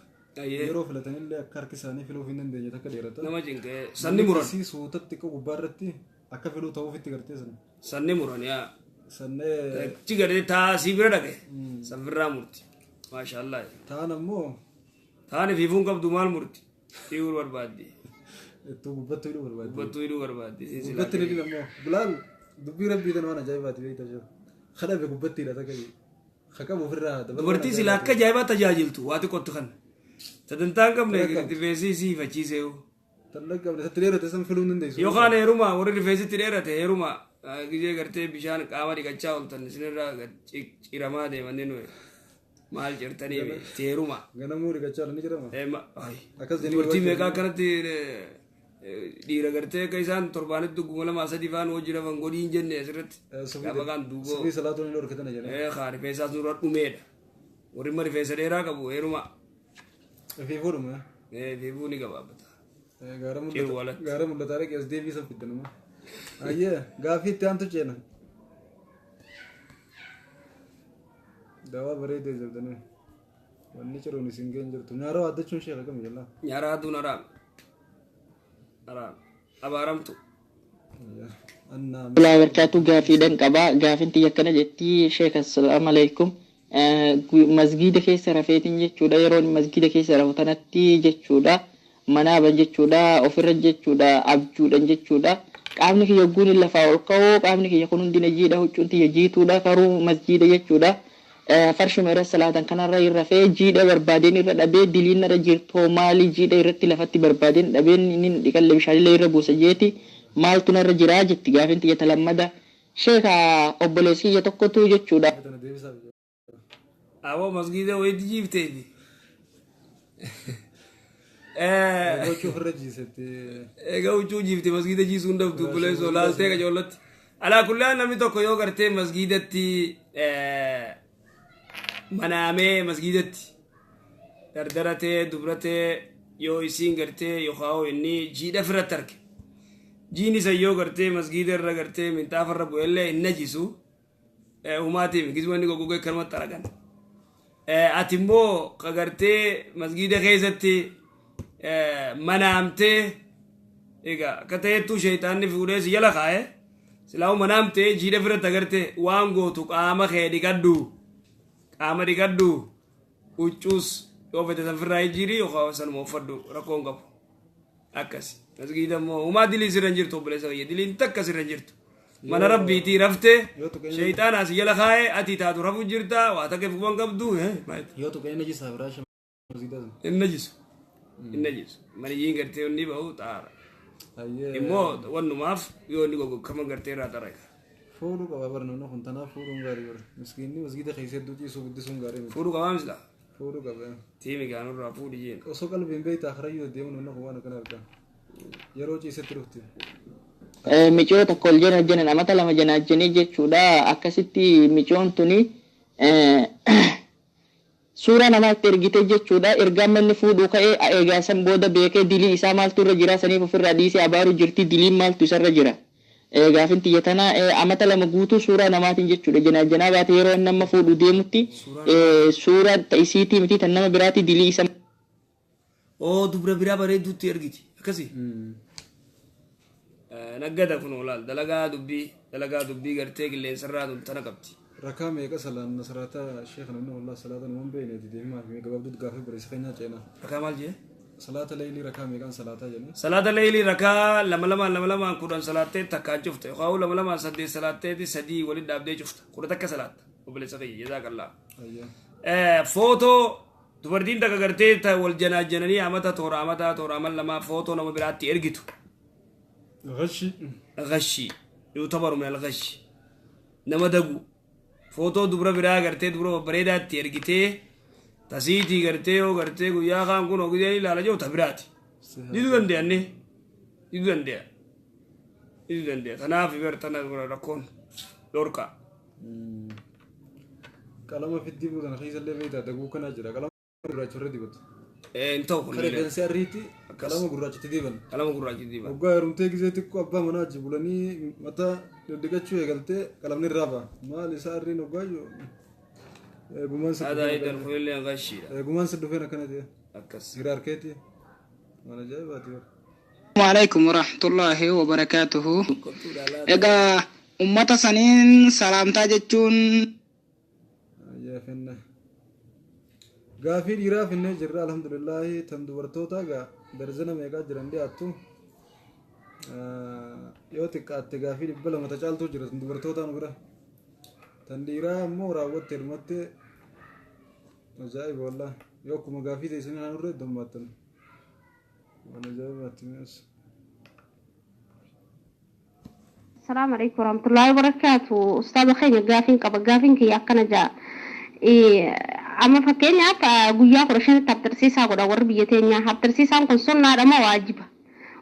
Yeroo filatanillee akka harki isaanii filuuf hin dandeenye takka dheerata. Nama cinqee sanni muran. Sii suutatti xiqqoo gubbaa irratti akka filuu ta'uufitti gartee sana. Sanni muran yaa. Sannee. Achi gartee taasii bira dhaqe. Sanfirraa murti. Maashaallah. Taan ammoo. Taan ifiifuun qabdu maal murti? Dhiiruu barbaaddi. Ittuu gubbattuu hidhuu barbaaddi. Gubbattuu hidhuu barbaaddi. Gubbatti ni ammoo. Bilaal dubbii rabbii tan waan ajaa'ibaati beektaa jiru. Kadhabe gubbattiidha takka jee. Haqabu ofirraa dabaluu. Dubartii sila akka ajaa'ibaa tajaajiltu waa xiqqootti kan. Sadantaa hin qabne rifeensi si hifachiisee. Tallan qabne isatti dheerate san filuu hin dandeessu. Yookaan heeruma warri rifeensitti dheerate heeruma gizee gartee bishaan qaama dhiqachaa ooltan isinirraa ciramaa deemanii nuyi maal cirtanii itti heeruma. Ganamuu dhiqachaa ni jedhama. Akkas jedhanii Dubartii meeqa akkanatti dhiira gartee akka isaan torbaanitti 2003 faan hojii rafan godhii hin jenne asirratti. Gaafa kaan duuboo. Subii salaatuun hin dhorkatan jedhanii. Kaa rifeensaas nurra dhumeedha. Warri imma rifeensa dheeraa qabu heeruma. Ifii fuudhuma. Ifii ni gabaabata. Gaara mul'ataa dhaqee as deebii san fiddanuma. Ayyee gaafii itti aantu ceena. Dawaa bareedee jabdanii. Wanni ciruun isin geen jirtu. Nyaara waaddachuun ishee akkami jallaa? Nyaara aduun haraam. Haraam. Abaaramtu. Ulaa barkaatu gaafiidhaan qabaa. Gaafin tiyya akkana jetti Sheek assalaamu alaikum. Masgiida keessa rafeetiin jechuudha. Yeroon masgiida keessa rafu tanatti jechuudha. Manaaban jechuudha. Ofirra jechuudha. Abjuudhaan jechuudha. Qaamni kiyya guun lafaa ol ka'uu qaamni kiyya kun hundi jiidha huccuun tiyya jiituudha karuu masgiida jechuudha. Farshuma irra salaatan kanarra irra rafee jiidha barbaadeen irra dhabee diliin irra jirtoo maali jiidha irratti lafatti barbaadeen dhabeen inni dhiqalle bishaanillee irra buusa jeeti maaltu narra jiraa jetti gaafin tiyya talammada. Sheeka obboleessi kiyya tokkotu jechuudha. Aboo masgiida wayiitti jiifteefi. Huccuu ofirra jiisetti. Egaa huccuu jiifte masgiida jiisuu hin dhabdu obboleessoo laaltee qajeelatti. Alaa kullaan namni tokko yoo gartee masgiidatti manaamee masgiidatti dardaratee dubratee yoo isiin gartee yookaan inni jiidha ofirratti arge. Jiin isa yoo gartee masgiida irra gartee minxaafa irra bu'ellee hin najisu. Humaatiif gizma inni goggogee kanumatti argan. Ati immoo ka gartee masgiida keessatti manaamtee egaa akka ta'ettuu sheexaanni fuudhee si jala kaa'e silaa'u manaamtee jiidha ofirratti agartee waan gootu qaama kee dhiqadhu qaama dhiqadhu huccuus yoo fete san firraa jijjiiri yookaan sanuma uffadhu rakkoo hin qabu akkas masgiida immoo humaa dilii sirra hin jirtu obboleessa kiyya diliin takka sirra hin jirtu mana rabbiitii raftee sheexaanaa si jala kaa'e ati taatu rafu jirta waa takka fuban qabdu. Yoo tuqee najisaa biraa masgiida sun. Hin najisu. Hin najisu. Maniyyiin gartee inni bahu xaara. Immoo wannumaaf yoo inni goggokama gartee irraa xaraga. Fuudhuu qaba barnoonni kun tanaaf fuudhuun gaarii bara. Miskiinni masgiida keessa hedduu ciisuu guddisuun gaarii miti. Fuudhuu qabaa misla? Fuudhuu qaba. Tiimi gaanurraa fuudhi jeen. Osoo qalbiin beektaa karayyuu deemuun namni kun waan akkana argaa. Yeroo ciisetti dhufti. Micoo tokko ol jena jenan amata lama janaajjanii jechuudha. Akkasitti micoon tuni suuraa namaatti ergite jechuudha. Ergaan manni fuudhuu ka'ee egaa san booda beekee dilii isaa maaltu irra jira saniif ofirraa dhiisee abaaru jirti diliin maaltu isarra jira. Gaafin tiyya tana amata lama guutuu suuraa namaatiin jechuudha. Janaajjanaa baate yeroo nama fuudhuu deemutti suuraa isiitii miti tan nama biraatti dilii isa. Oo dubra biraa bareedduutti ergiti akkasi. Naggada kun olaal dalagaa dubbii gartee qilleensarraa tun tana qabdi. Rakaa meeqa salaan nasraata sheekh namni wallah salaata numan beekne deemaa fi gabaabduu gaafii barreessa keenyaa ceenaa. Rakaa maal jee? Salaata leeylii rakaa meeqaan salaataa jenne? Salaata leeylii rakaa lama lamaan lama lamaan 10 salaattee takkaan cufte yookaan 2 2 8 salaatteeti 3 walitti dhaabdee cufta 11 salaatta obboleessa kiyya jazaakallaa. Footoo dubartiin takka gartee wal janaajjananii amata toora amata toora amal lamaa footoo nama biraatti ergitu. Ghashi. Ghashi. Yuutabaru min al-ghashi. Nama dagu. Footoo dubra biraa gartee dubra babbareedaatti ergitee tasiitii gartee yoo gartee guyyaa kaan kun ogidee ilaala jiru ta biraati. Diduu danda'anne. Diduu danda'a. Diduu danda'a. Kanaaf tana rakkoon dhorka. Qalama fiddii buutan keessa illee beektaa daguu kanaa jira. Qalama gurraacha irra dibatu. Hin ta'u kun. Rifeensi arriitti qalama gurraachatti diban. Qalama gurraacha diban. Waggaa heerumtee gisee xiqqoo abbaa manaa achi bulanii mataa diddiqachuu eegaltee qalamni irraa ba'a. Maal isaa arriin waggaa jiru. Aadaa iddoo kunillee gashiidha. Eegumaan si dhufeen akkana ta'e. Akkas. Hiraarkeeti. Waan ajaa'ibaati. Assalamu alaikum warahmatullahi wabarakatuhu. Egaa ummata saniin salaamtaa jechuun. Finne. Gaafii dhiiraa finnee jirra alhamdulillahi tan dubartoota egaa darzana meeqaa jiran dhiyaattu yoo xiqqaatte gaafii 200 tacaaltuu jira tan dubartootaa nu bira. Tan dhiiraa ammoo raawwatte dhumatte. Ajaa'iba wallaahi. Yoo akkuma gaafii teessanii naan irra heddummaattan. Waan ajaa'ibaatti mi'as. السلام عليكم ورحمة الله وبركاته. أستاذ خيني قافين قبا قافين كي أكنا جا إيه أما فكيني أكا قويا قرشان تبترسيسا قد أور بيتينيا هبترسيسا كن سنة ما واجبة.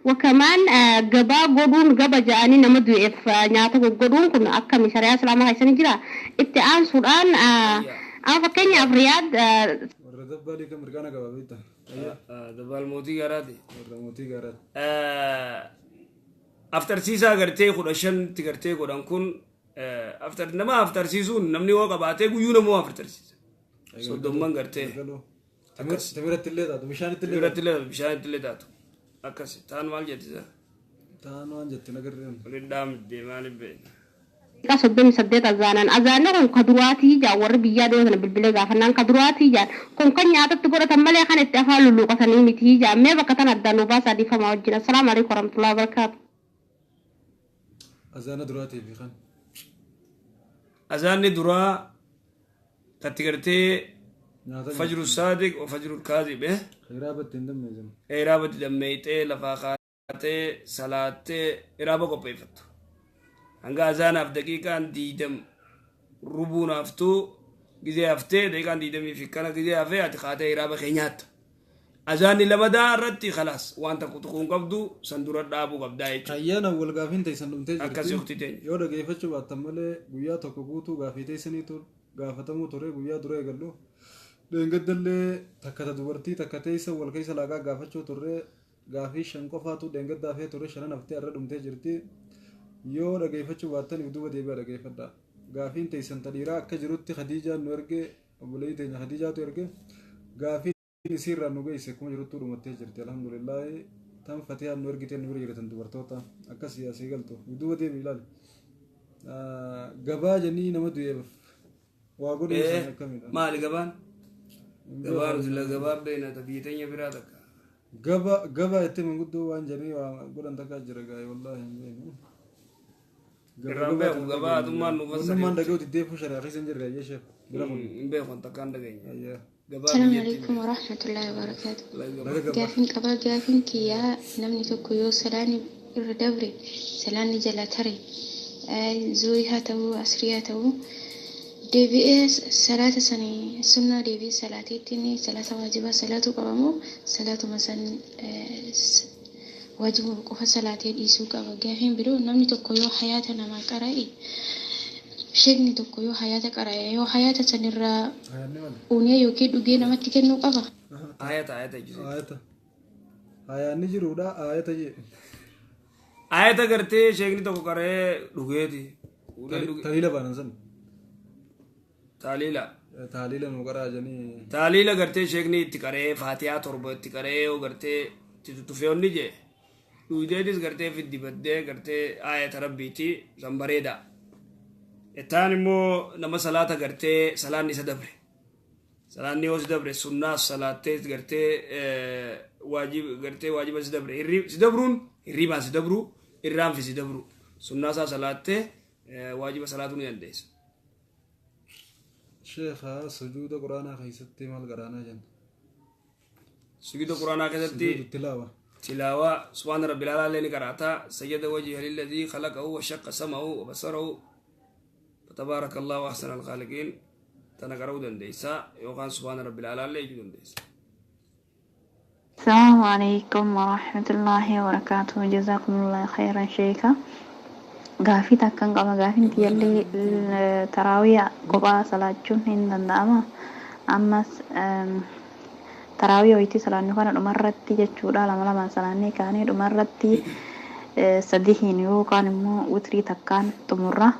وكمان قبا قدون قبا جاني نمدو إف نياتو قدون كن أكا مشاريع سلامة هاي سنجرا اتعان سوران أما فكيني أفرياد. Warra dabbaalii kan mirqaana qaba beektaa? Dabbaal mootii gaaraati. Warra mootii gaaraati. Aftarsiisaa gartee 15tti gartee godhan kun aftar nama aftarsiisuun namni yoo qabaatee guyyuu namoo aftarsiisa. 30 gartee. Timiratti illee taatu bishaanitti illee Timiratti illee taatu bishaanitti illee taatu. Akkas taan maal jetti isa? Taan waan jetti nagarreen. Waliin dhaamdee maaliif beekna? 38 azaanan azaanni kun ka duraatii jaa warri biyyaa dhiyoo sana bilbilee gaafannaan ka duraatii jaa kun kan nyaatatti godhatan malee kan itti afaan lulluuqatanii miti jaa mee bakka tan addaan nu baasaa dhiifamaa wajjin. Assalaamu alaikum warahmatullahi wabarakaatu. Azaana duraatii fi kan. Azaanni duraa katti gartee fajru saadiq wa fajru kaazib. Hiraabatti hin dammeeysan. Hiraabatti dammeeyxee lafaa kaatee salaattee hiraaba qopheeffattu. Hanga azaanaaf daqiiqaan 20 rubuun haftuu gizee haftee daqiiqaan 20 fi kana gizee hafee ati kaatee hiraaba kee nyaatta. Azaanni lamadaa irratti khalaas waan tokko tuquun qabdu san dura dhaabuu qabdaa jechuudha. Ayyaana wal gaafiin teessan dhumtee jirti. Akkasii uffiti teenya. Yoo dhageeffachuu baattan malee guyyaa tokko guutuu gaafii teessaniitu gaafatamuu ture guyyaa dura eegallu. Dheengaddallee takka ta dubartii takka teessa wal keessa laaqaa gaafachuu turre gaafii 5 qofaatu dheengaddaa hafee ture 5 haftee irra dhumtee jirti. Yoo dhageeffachuu baattaniif duuba deebi'aa dhageeffadha. Gaafiin teessan ta dhiiraa akka jirutti Khadiijaan nu erge obboleettii teenya Khadiijaatu erge gaafiin isiirraa nu geesse akkuma jiruttuu dhumattee jirti alhamdulillaahi. Tan Fatihaan nu ergitee nu bira jirtan dubartoota akkas asii galtu duuba deebi'i ilaali. Gabaa jennii nama du'eef waa godhuu isaan akkamidha? Maali gabaan? Gabaan sila gabaan beekna ta biyya teenya biraa takka. Gaba gabaa jettee manguddoo waan jedhanii waa godhan takkaa jira gaa'e wallaahi hin beeknu. Irraan beeku gabaa atummaan nu fassari. Wannummaan dhaga'u diddeeffuu shari'aa keessa hin jirre jechuudha. Bira kun. Hin beeku takkaan dhageenya. Gabaa Assalamu biyyattii. alaikum warahmatullahi wabarakatuh. Laga gabaa. Gaafiin qabaa gaafiin kiyyaa namni tokko yoo salaanni irra dabre salaanni jala tare zuurii haa ta'uu asrii haa ta'uu deebi'ee salaata sanii sunnaa deebi'ee salaateettiin salaata waajibaa salaatu qabamoo salaatuma san waajiba qofa salaatee dhiisuu qaba. Gaafiin biroo namni tokko yoo hayaata namaa qara'e sheekni tokko yoo hayaata qara'e yoo hayaata sanirraa Hayaanni maali? uunee yookiin dhugee namatti kennuu qaba. Ayata ayata jechuudha. Ayata. Hayaanni jiruudha ayata jee. Ayata gartee sheekni tokko qara'ee dhugeeti. Taliila baanan san. Taaliila. Taaliila nu qaraa jedhanii. Taaliila gartee sheekni itti qara'ee faatiyaa 7 itti qara'ee yoo gartee itti tuttufee onni jee. Dhugdeetis gartee fiddi baddee gartee ayata rabbiiti san bareeda. Ittaan immoo nama salaata gartee salaanni isa dabre. Salaanni yoo si dabre sunnaas salaattee gartee waajib gartee waajiba si dabre. Si dabruun hirribaan si dabru irraanfi si dabru. Sunnaa isaa salaattee waajiba salaatuu ni dandeessa. Sheekha sujuuda quraanaa keessatti maal qaraanaa jenna? Sujuuda quraanaa keessatti Sujuudu tilaawa. Tilaawaa subhaana rabbil alaa illee ni qaraata. Sajada wajhihi lilladhii khalaqahu wa shaqqa samahu wa basarahu. Tabaarakallahu ahsanal khaaliqiin. Tana qara'uu dandeessa yookaan subhaana rabbil alaa illee jechuu dandeessa. Assalamu alaikum warahmatullahi wabarakatuh. Jazakumullah khairan sheeka. Gaafii takkan qaba. Gaafiin tiyyallee taraawiya kophaa salaachuun hin danda'ama. Ammas taraawiya wayitii salaannu kana dhumarratti jechuudha. Lama lamaan salaannee kaanee dhumarratti sadihiin yookaan immoo witrii takkaan xumurra.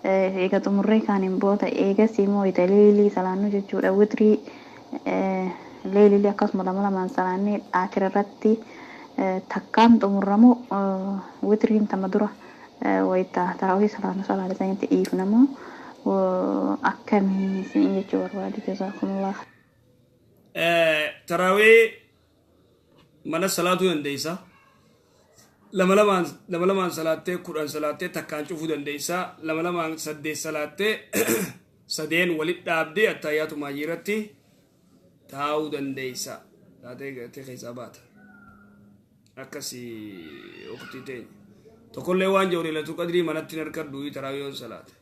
Eega xumurree kaaniin booda eegas immoo wayita leelii salaannu jechuudha. Witrii leelii akkasuma lama lamaan salaannee akira irratti takkaan xumurramu witriin tama dura wayita taraawii salaannu salaatanitti dhiifnamu akkamii isin jechuu barbaade. Jazaakumullah. Taraawii mana salaatuu dandeessa. Lama lamaan salaattee 10 salaattee takkaan cufuu dandeessa. Lama lamaan 8 salaattee sadeen walitti dhaabdee attayyaatu maayyiirratti taa'uu dandeessa. Taatee gartee keessaa baata. Akkasii ukhtii teenya. Tokkollee waan jiru Lailatul Qadrii manatti hin harkadhu taraawii yoon salaate.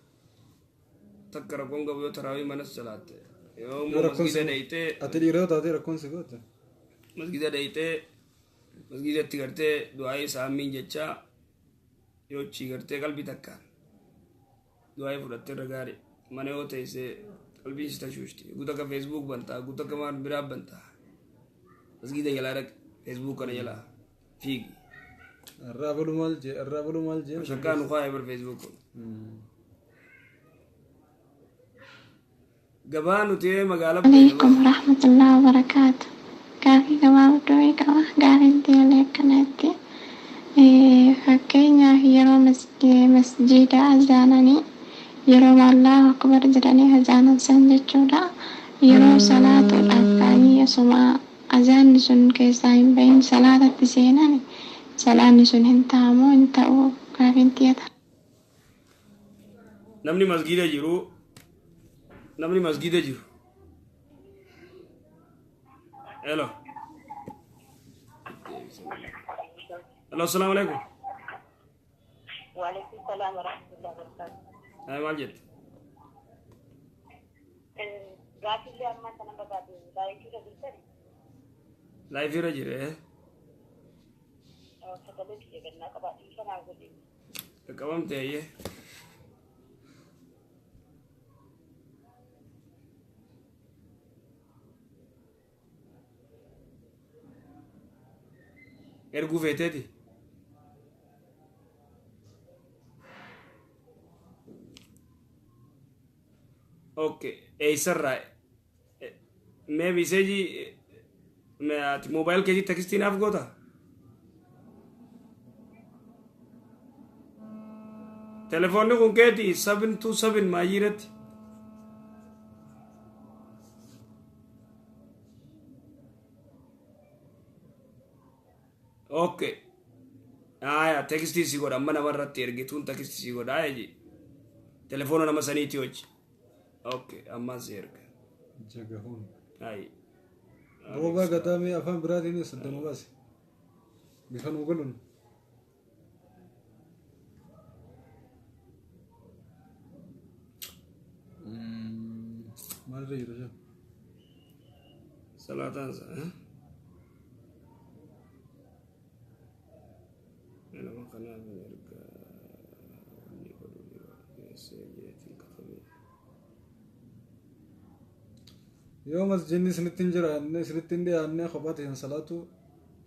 Takka rakkoon qabu yoo taraawii manas salaatte. Yoo Yoo rakkoon masgida si dheeytee ati dhiira yoo taate rakkoon si goote. Masgida dheeytee masgidatti gartee du'aa'ii saamiin jecha yoo chii gartee qalbii takkaan du'aa'ii fudhattee irra gaarii mana yoo teessee qalbii si tashuushti. Guutuu akka Facebook bantaa guutuu akka maal biraa bantaa masgida jalaa dhaqi Facebook kana jalaa fiigi. Irraa baluu maal jee irraa baluu maal jee. Shakkaa nu kaa'ee bar Facebook kun. Gabaa nuti magaalaa عليكم ورحمة الله وبركاته. Gaafii gabaabduu qaba. Gaafiin tiyyalee akkanatti. Fakkeenyaaf yeroo masjiida azaananii yeroo Allahu akbar jedhanii azaanan san jechuudha. Yeroo salaatuudhaaf ka'anii osuma azaanni sun keessaa hin bahin salaatatti seenan salaanni sun hin ta'amoo hin ta'u gaafiin tiyyata. Namni masgiida jiru namni masgiida jiru. Hello. Hello, assalamu alaikum. وعليكم السلام ورحمة الله وبركاته. Ay maal jette? Gaaffiillee ammaa kana barbaade laayifii irra jirtani Laayifii irra jire. Sagalee kiyya gannaa qabaa dhiifamaa godhe. Qaqqabamte ayyee. Erguu feeteeti? Okay, eessarraa? Mee miseejii mee ati moobaayil keetii tekstii naaf goota? Telefoonni kun keeti 727 maayii irratti. Okay. Aya, tekstii si godha amma namarratti ergituun tekstii si godha aya ji. Telefoona nama saniiti hojii. Okay, ammaan si erga. Jagahuun. Ayi. Roobaa gadaamee afaan biraatiin saddanuu baase. Bifa nuu galuun. Maalirra jira jaa? Salaataan isaa. Nama kanaaf hin ergaa wanni godhu jira. Geessee katabee. Yoo masjidni isinitti hin jiraanne isinitti hin dhiyaanne kophaa ta'een salaatu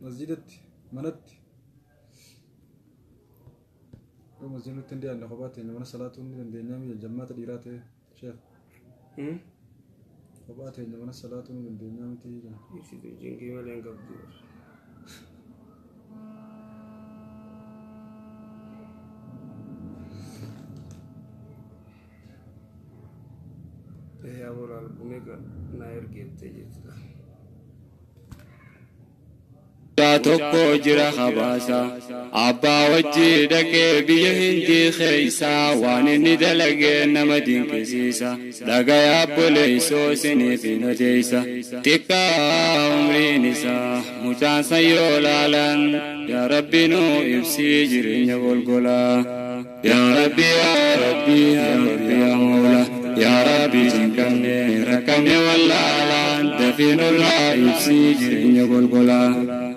masjidatti manatti. Yoo masjidni nutti hin dhiyaanne kophaa ta'een mana salaatuu ni dandeenya mi'a jammaata dhiiraa ta'e sheef. Kophaa ta'een mana salaatuu ni dandeenya miti jaa. Ibsituu jinkii malee hin qabdu. Yaa boraal bumeeka naa ergeettee jirtudha. Tokko jira habaasa abbaa wajji dhaqee biyya hindii keeysaa waan inni dalagee nama dinqisiisa dhagaya obboleessoo isiniif hin odeessa xiqqaa umriin isaa mucaan san yoo laalan yaa rabbi nuu ibsii jireenya golgolaa yaa rabbi yaa rabbi yaa rabbi yaa moola yaa rabbi cinqamne rakkamne wallaalaan dafii nurraa ibsii jireenya golgolaa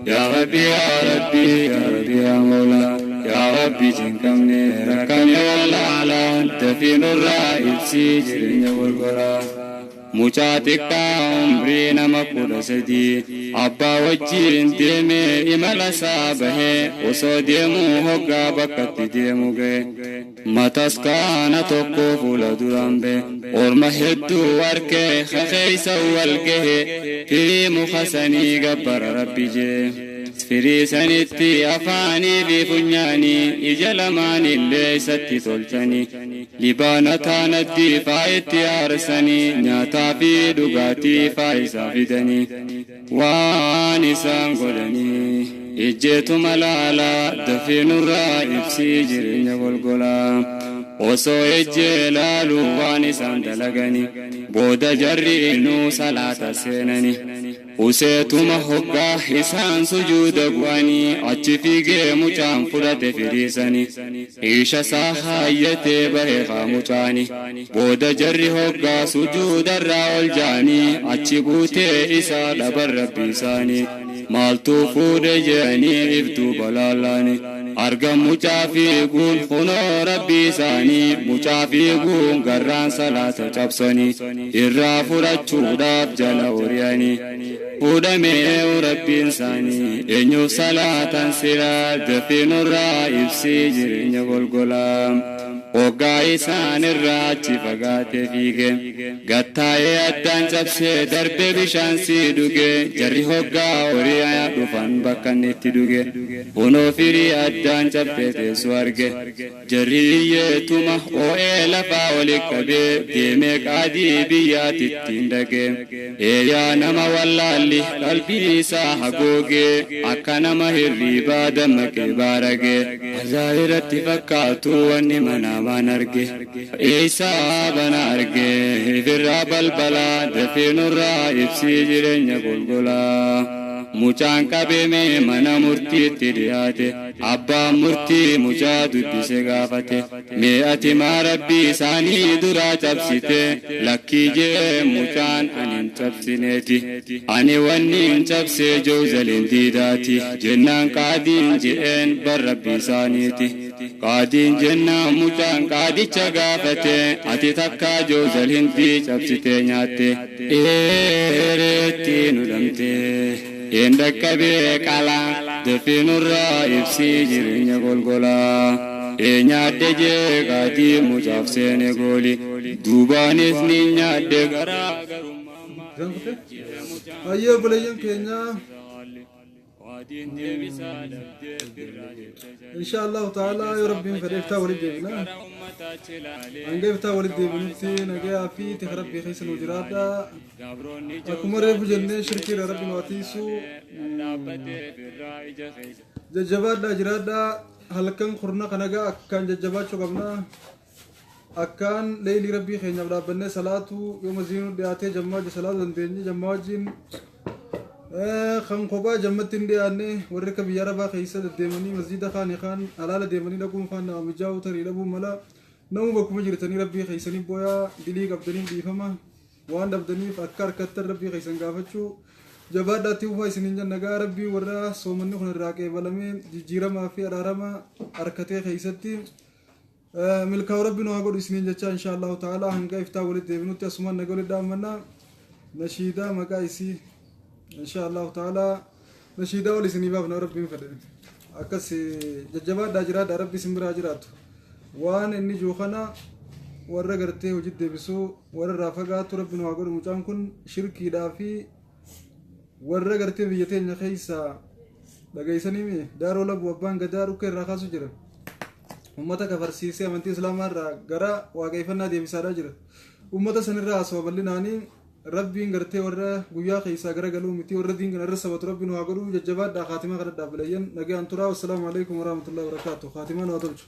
يا ربي يا ربي يا ربي يا مولا يا ربي جنكمني ركمني والعلا انت في نور ibsi jireenya golgolaa. Mucaa xiqqaa umrii nama 13 abbaa wajjin deemee imala isaa bahee osoo deemuu hoggaa bakkatti deemu ga'e. Matas kaana tokko fuula duraan ba'e orma hedduu arkee kakeessa wal gahe firii muka sanii gabbara rabbi jee. Firii sanitti afaanii fi funyaanii ija lamaanillee isatti tolchanii libaana taanatti faayitti aarsanii nyaataa fi dhugaatii faayisaa fidanii waan isaan godhanii Ijjeetuma laalaa dafii nurraa ibsii jireenya golgolaa. Osoo ejjee laaluu waan isaan dalagani booda jarri inuu salaata seenani. Useetuma hoggaa isaan sujuuda bu'anii achi fiigee mucaan fudhate firiisani. Hiisha isaa haayyatee bahe haa mucaani. Booda jarri hoggaa sujuudarraa ol ja'anii achi buutee isaa dhaban rabbi isaanii. Maaltu fuudhe jedhanii iftuu balaallaani. Arga mucaa fiiguun kunoo rabbi isaanii mucaa fiiguun garraan salaata cabsanii irraa fudhachuudhaaf jala ori'anii. Fuudhamee rabbiin isaanii eenyuuf salaatan siraa dafii nurraa ibsii jireenya golgolaa. Hoggaa isaan irraa achi fagaatee fiige gattaa'ee addaan cabsee darbee bishaan sii dhuge jarri hoggaa horii dhufan bakka inni itti dhuge kunoo firii addaan cabsee teessu arge jarri iyyeetuma oo'ee lafaa oli qabee deemee qaadii biyyaatti ittiin dhaqe eeyaa nama wallaalli qalbii isaa hagoogee akka nama hirriibaa dammaqee baarage ajaa'ibatti fakkaatu wanni manaa waan arge isaa bana arge ifirraa balbalaa dafii nurraa ibsii jireenya golgolaa. Mucaan qabame mana murtiitti dhiyaate abbaan murtii mucaa dubbise gaafate mee ati maa rabbii isaanii duraa cabsite lakkii jee mucaan ani hin cabsineeti ani wanni hin cabsee joozaliin diidaati jennaan qaadiin je'een bar rabbii isaaniiti qaadiin jennaan mucaan qaadicha gaafate ati takkaa joozal hindii cabsitee nyaatte dheereetti nu dhamte. Dhaqqabee qalaa dafii nurraa ibsii jireenya golgolaa. Nyaadde jee qaadii mucaaf seene gooli duubaanis ni nyaadde garaa garummaa. Ayyee obboleeyyan keenya insha Allahu ta'ala yoo rabbiin fedhe iftaa walitti deebina. Hanga iftaa walitti deebinutti nagayaa fi tika rabbii keessa nu jiraadha. Akkuma reefu jennee shirkiidha rabbi nu atiisu. Jajjabaadhaa jiraadhaa halkan kurna kana gaa akkaan jajjabaachuu qabna. Akkaan leelii rabbii keenyaaf dhaabbannee salaatu yoo maziinuu dhiyaatee jammaa wajji salaatu dandeenye jammaa wajjin kan kophaa jammatti hin dhiyaanne warri akka biyya arabaa keessa deddeemanii masjida kaan kaan halaala deemanii dhaquun kaan nama mijaa'u tarii dhabuun mala namu bakkuma jirtanii rabbii keessanii booyaa dilii qabdaniif dhiifama waan dhabdaniif akka harkattan rabbii keessan gaafachuu jabaadhaatti ufaa isiniin jenna gaa rabbii warra soomanni kun irraa qeebalamee jijjiiramaa fi araarama harkatee keessatti milkaa'u rabbi nu haa godhu isiniin jecha insha Allahu ta'ala hanga iftaa walitti deebinutti asumaan nagaa walitti dhaammannaa nashiidaa maqaa isii insha Allahu ta'ala nashiidaa ol isinii baafna rabbiin fedhe akkas jajjabaadhaa jiraadhaa rabbi isin biraa jiraatu waan inni jiru kana warra gartee hojii deebisuu warra irraa fagaatu rabbi nu haa godhu mucaan kun shirkiidhaa fi warra gartee biyya teenya keessa dhageessanii daaroo labu abbaan gadaa dhukkee irraa kaasu jira. Ummata kafarsiisee amantii islaamaa irraa gara waaqeffannaa deebisaadhaa jira. Ummata sanirraa haasawaa bal'inaanii rabbiin gartee warra guyyaa keessaa gara galuu miti warra diin kana irra sabatu rabbiin waa godhuu jajjabaadhaa khaatimaa kana dhaabbilayyan nagaan turaa. Wassalaamu alaikum warahmatullahi wabarakaatu. Khaatimaa nu haa tolchu.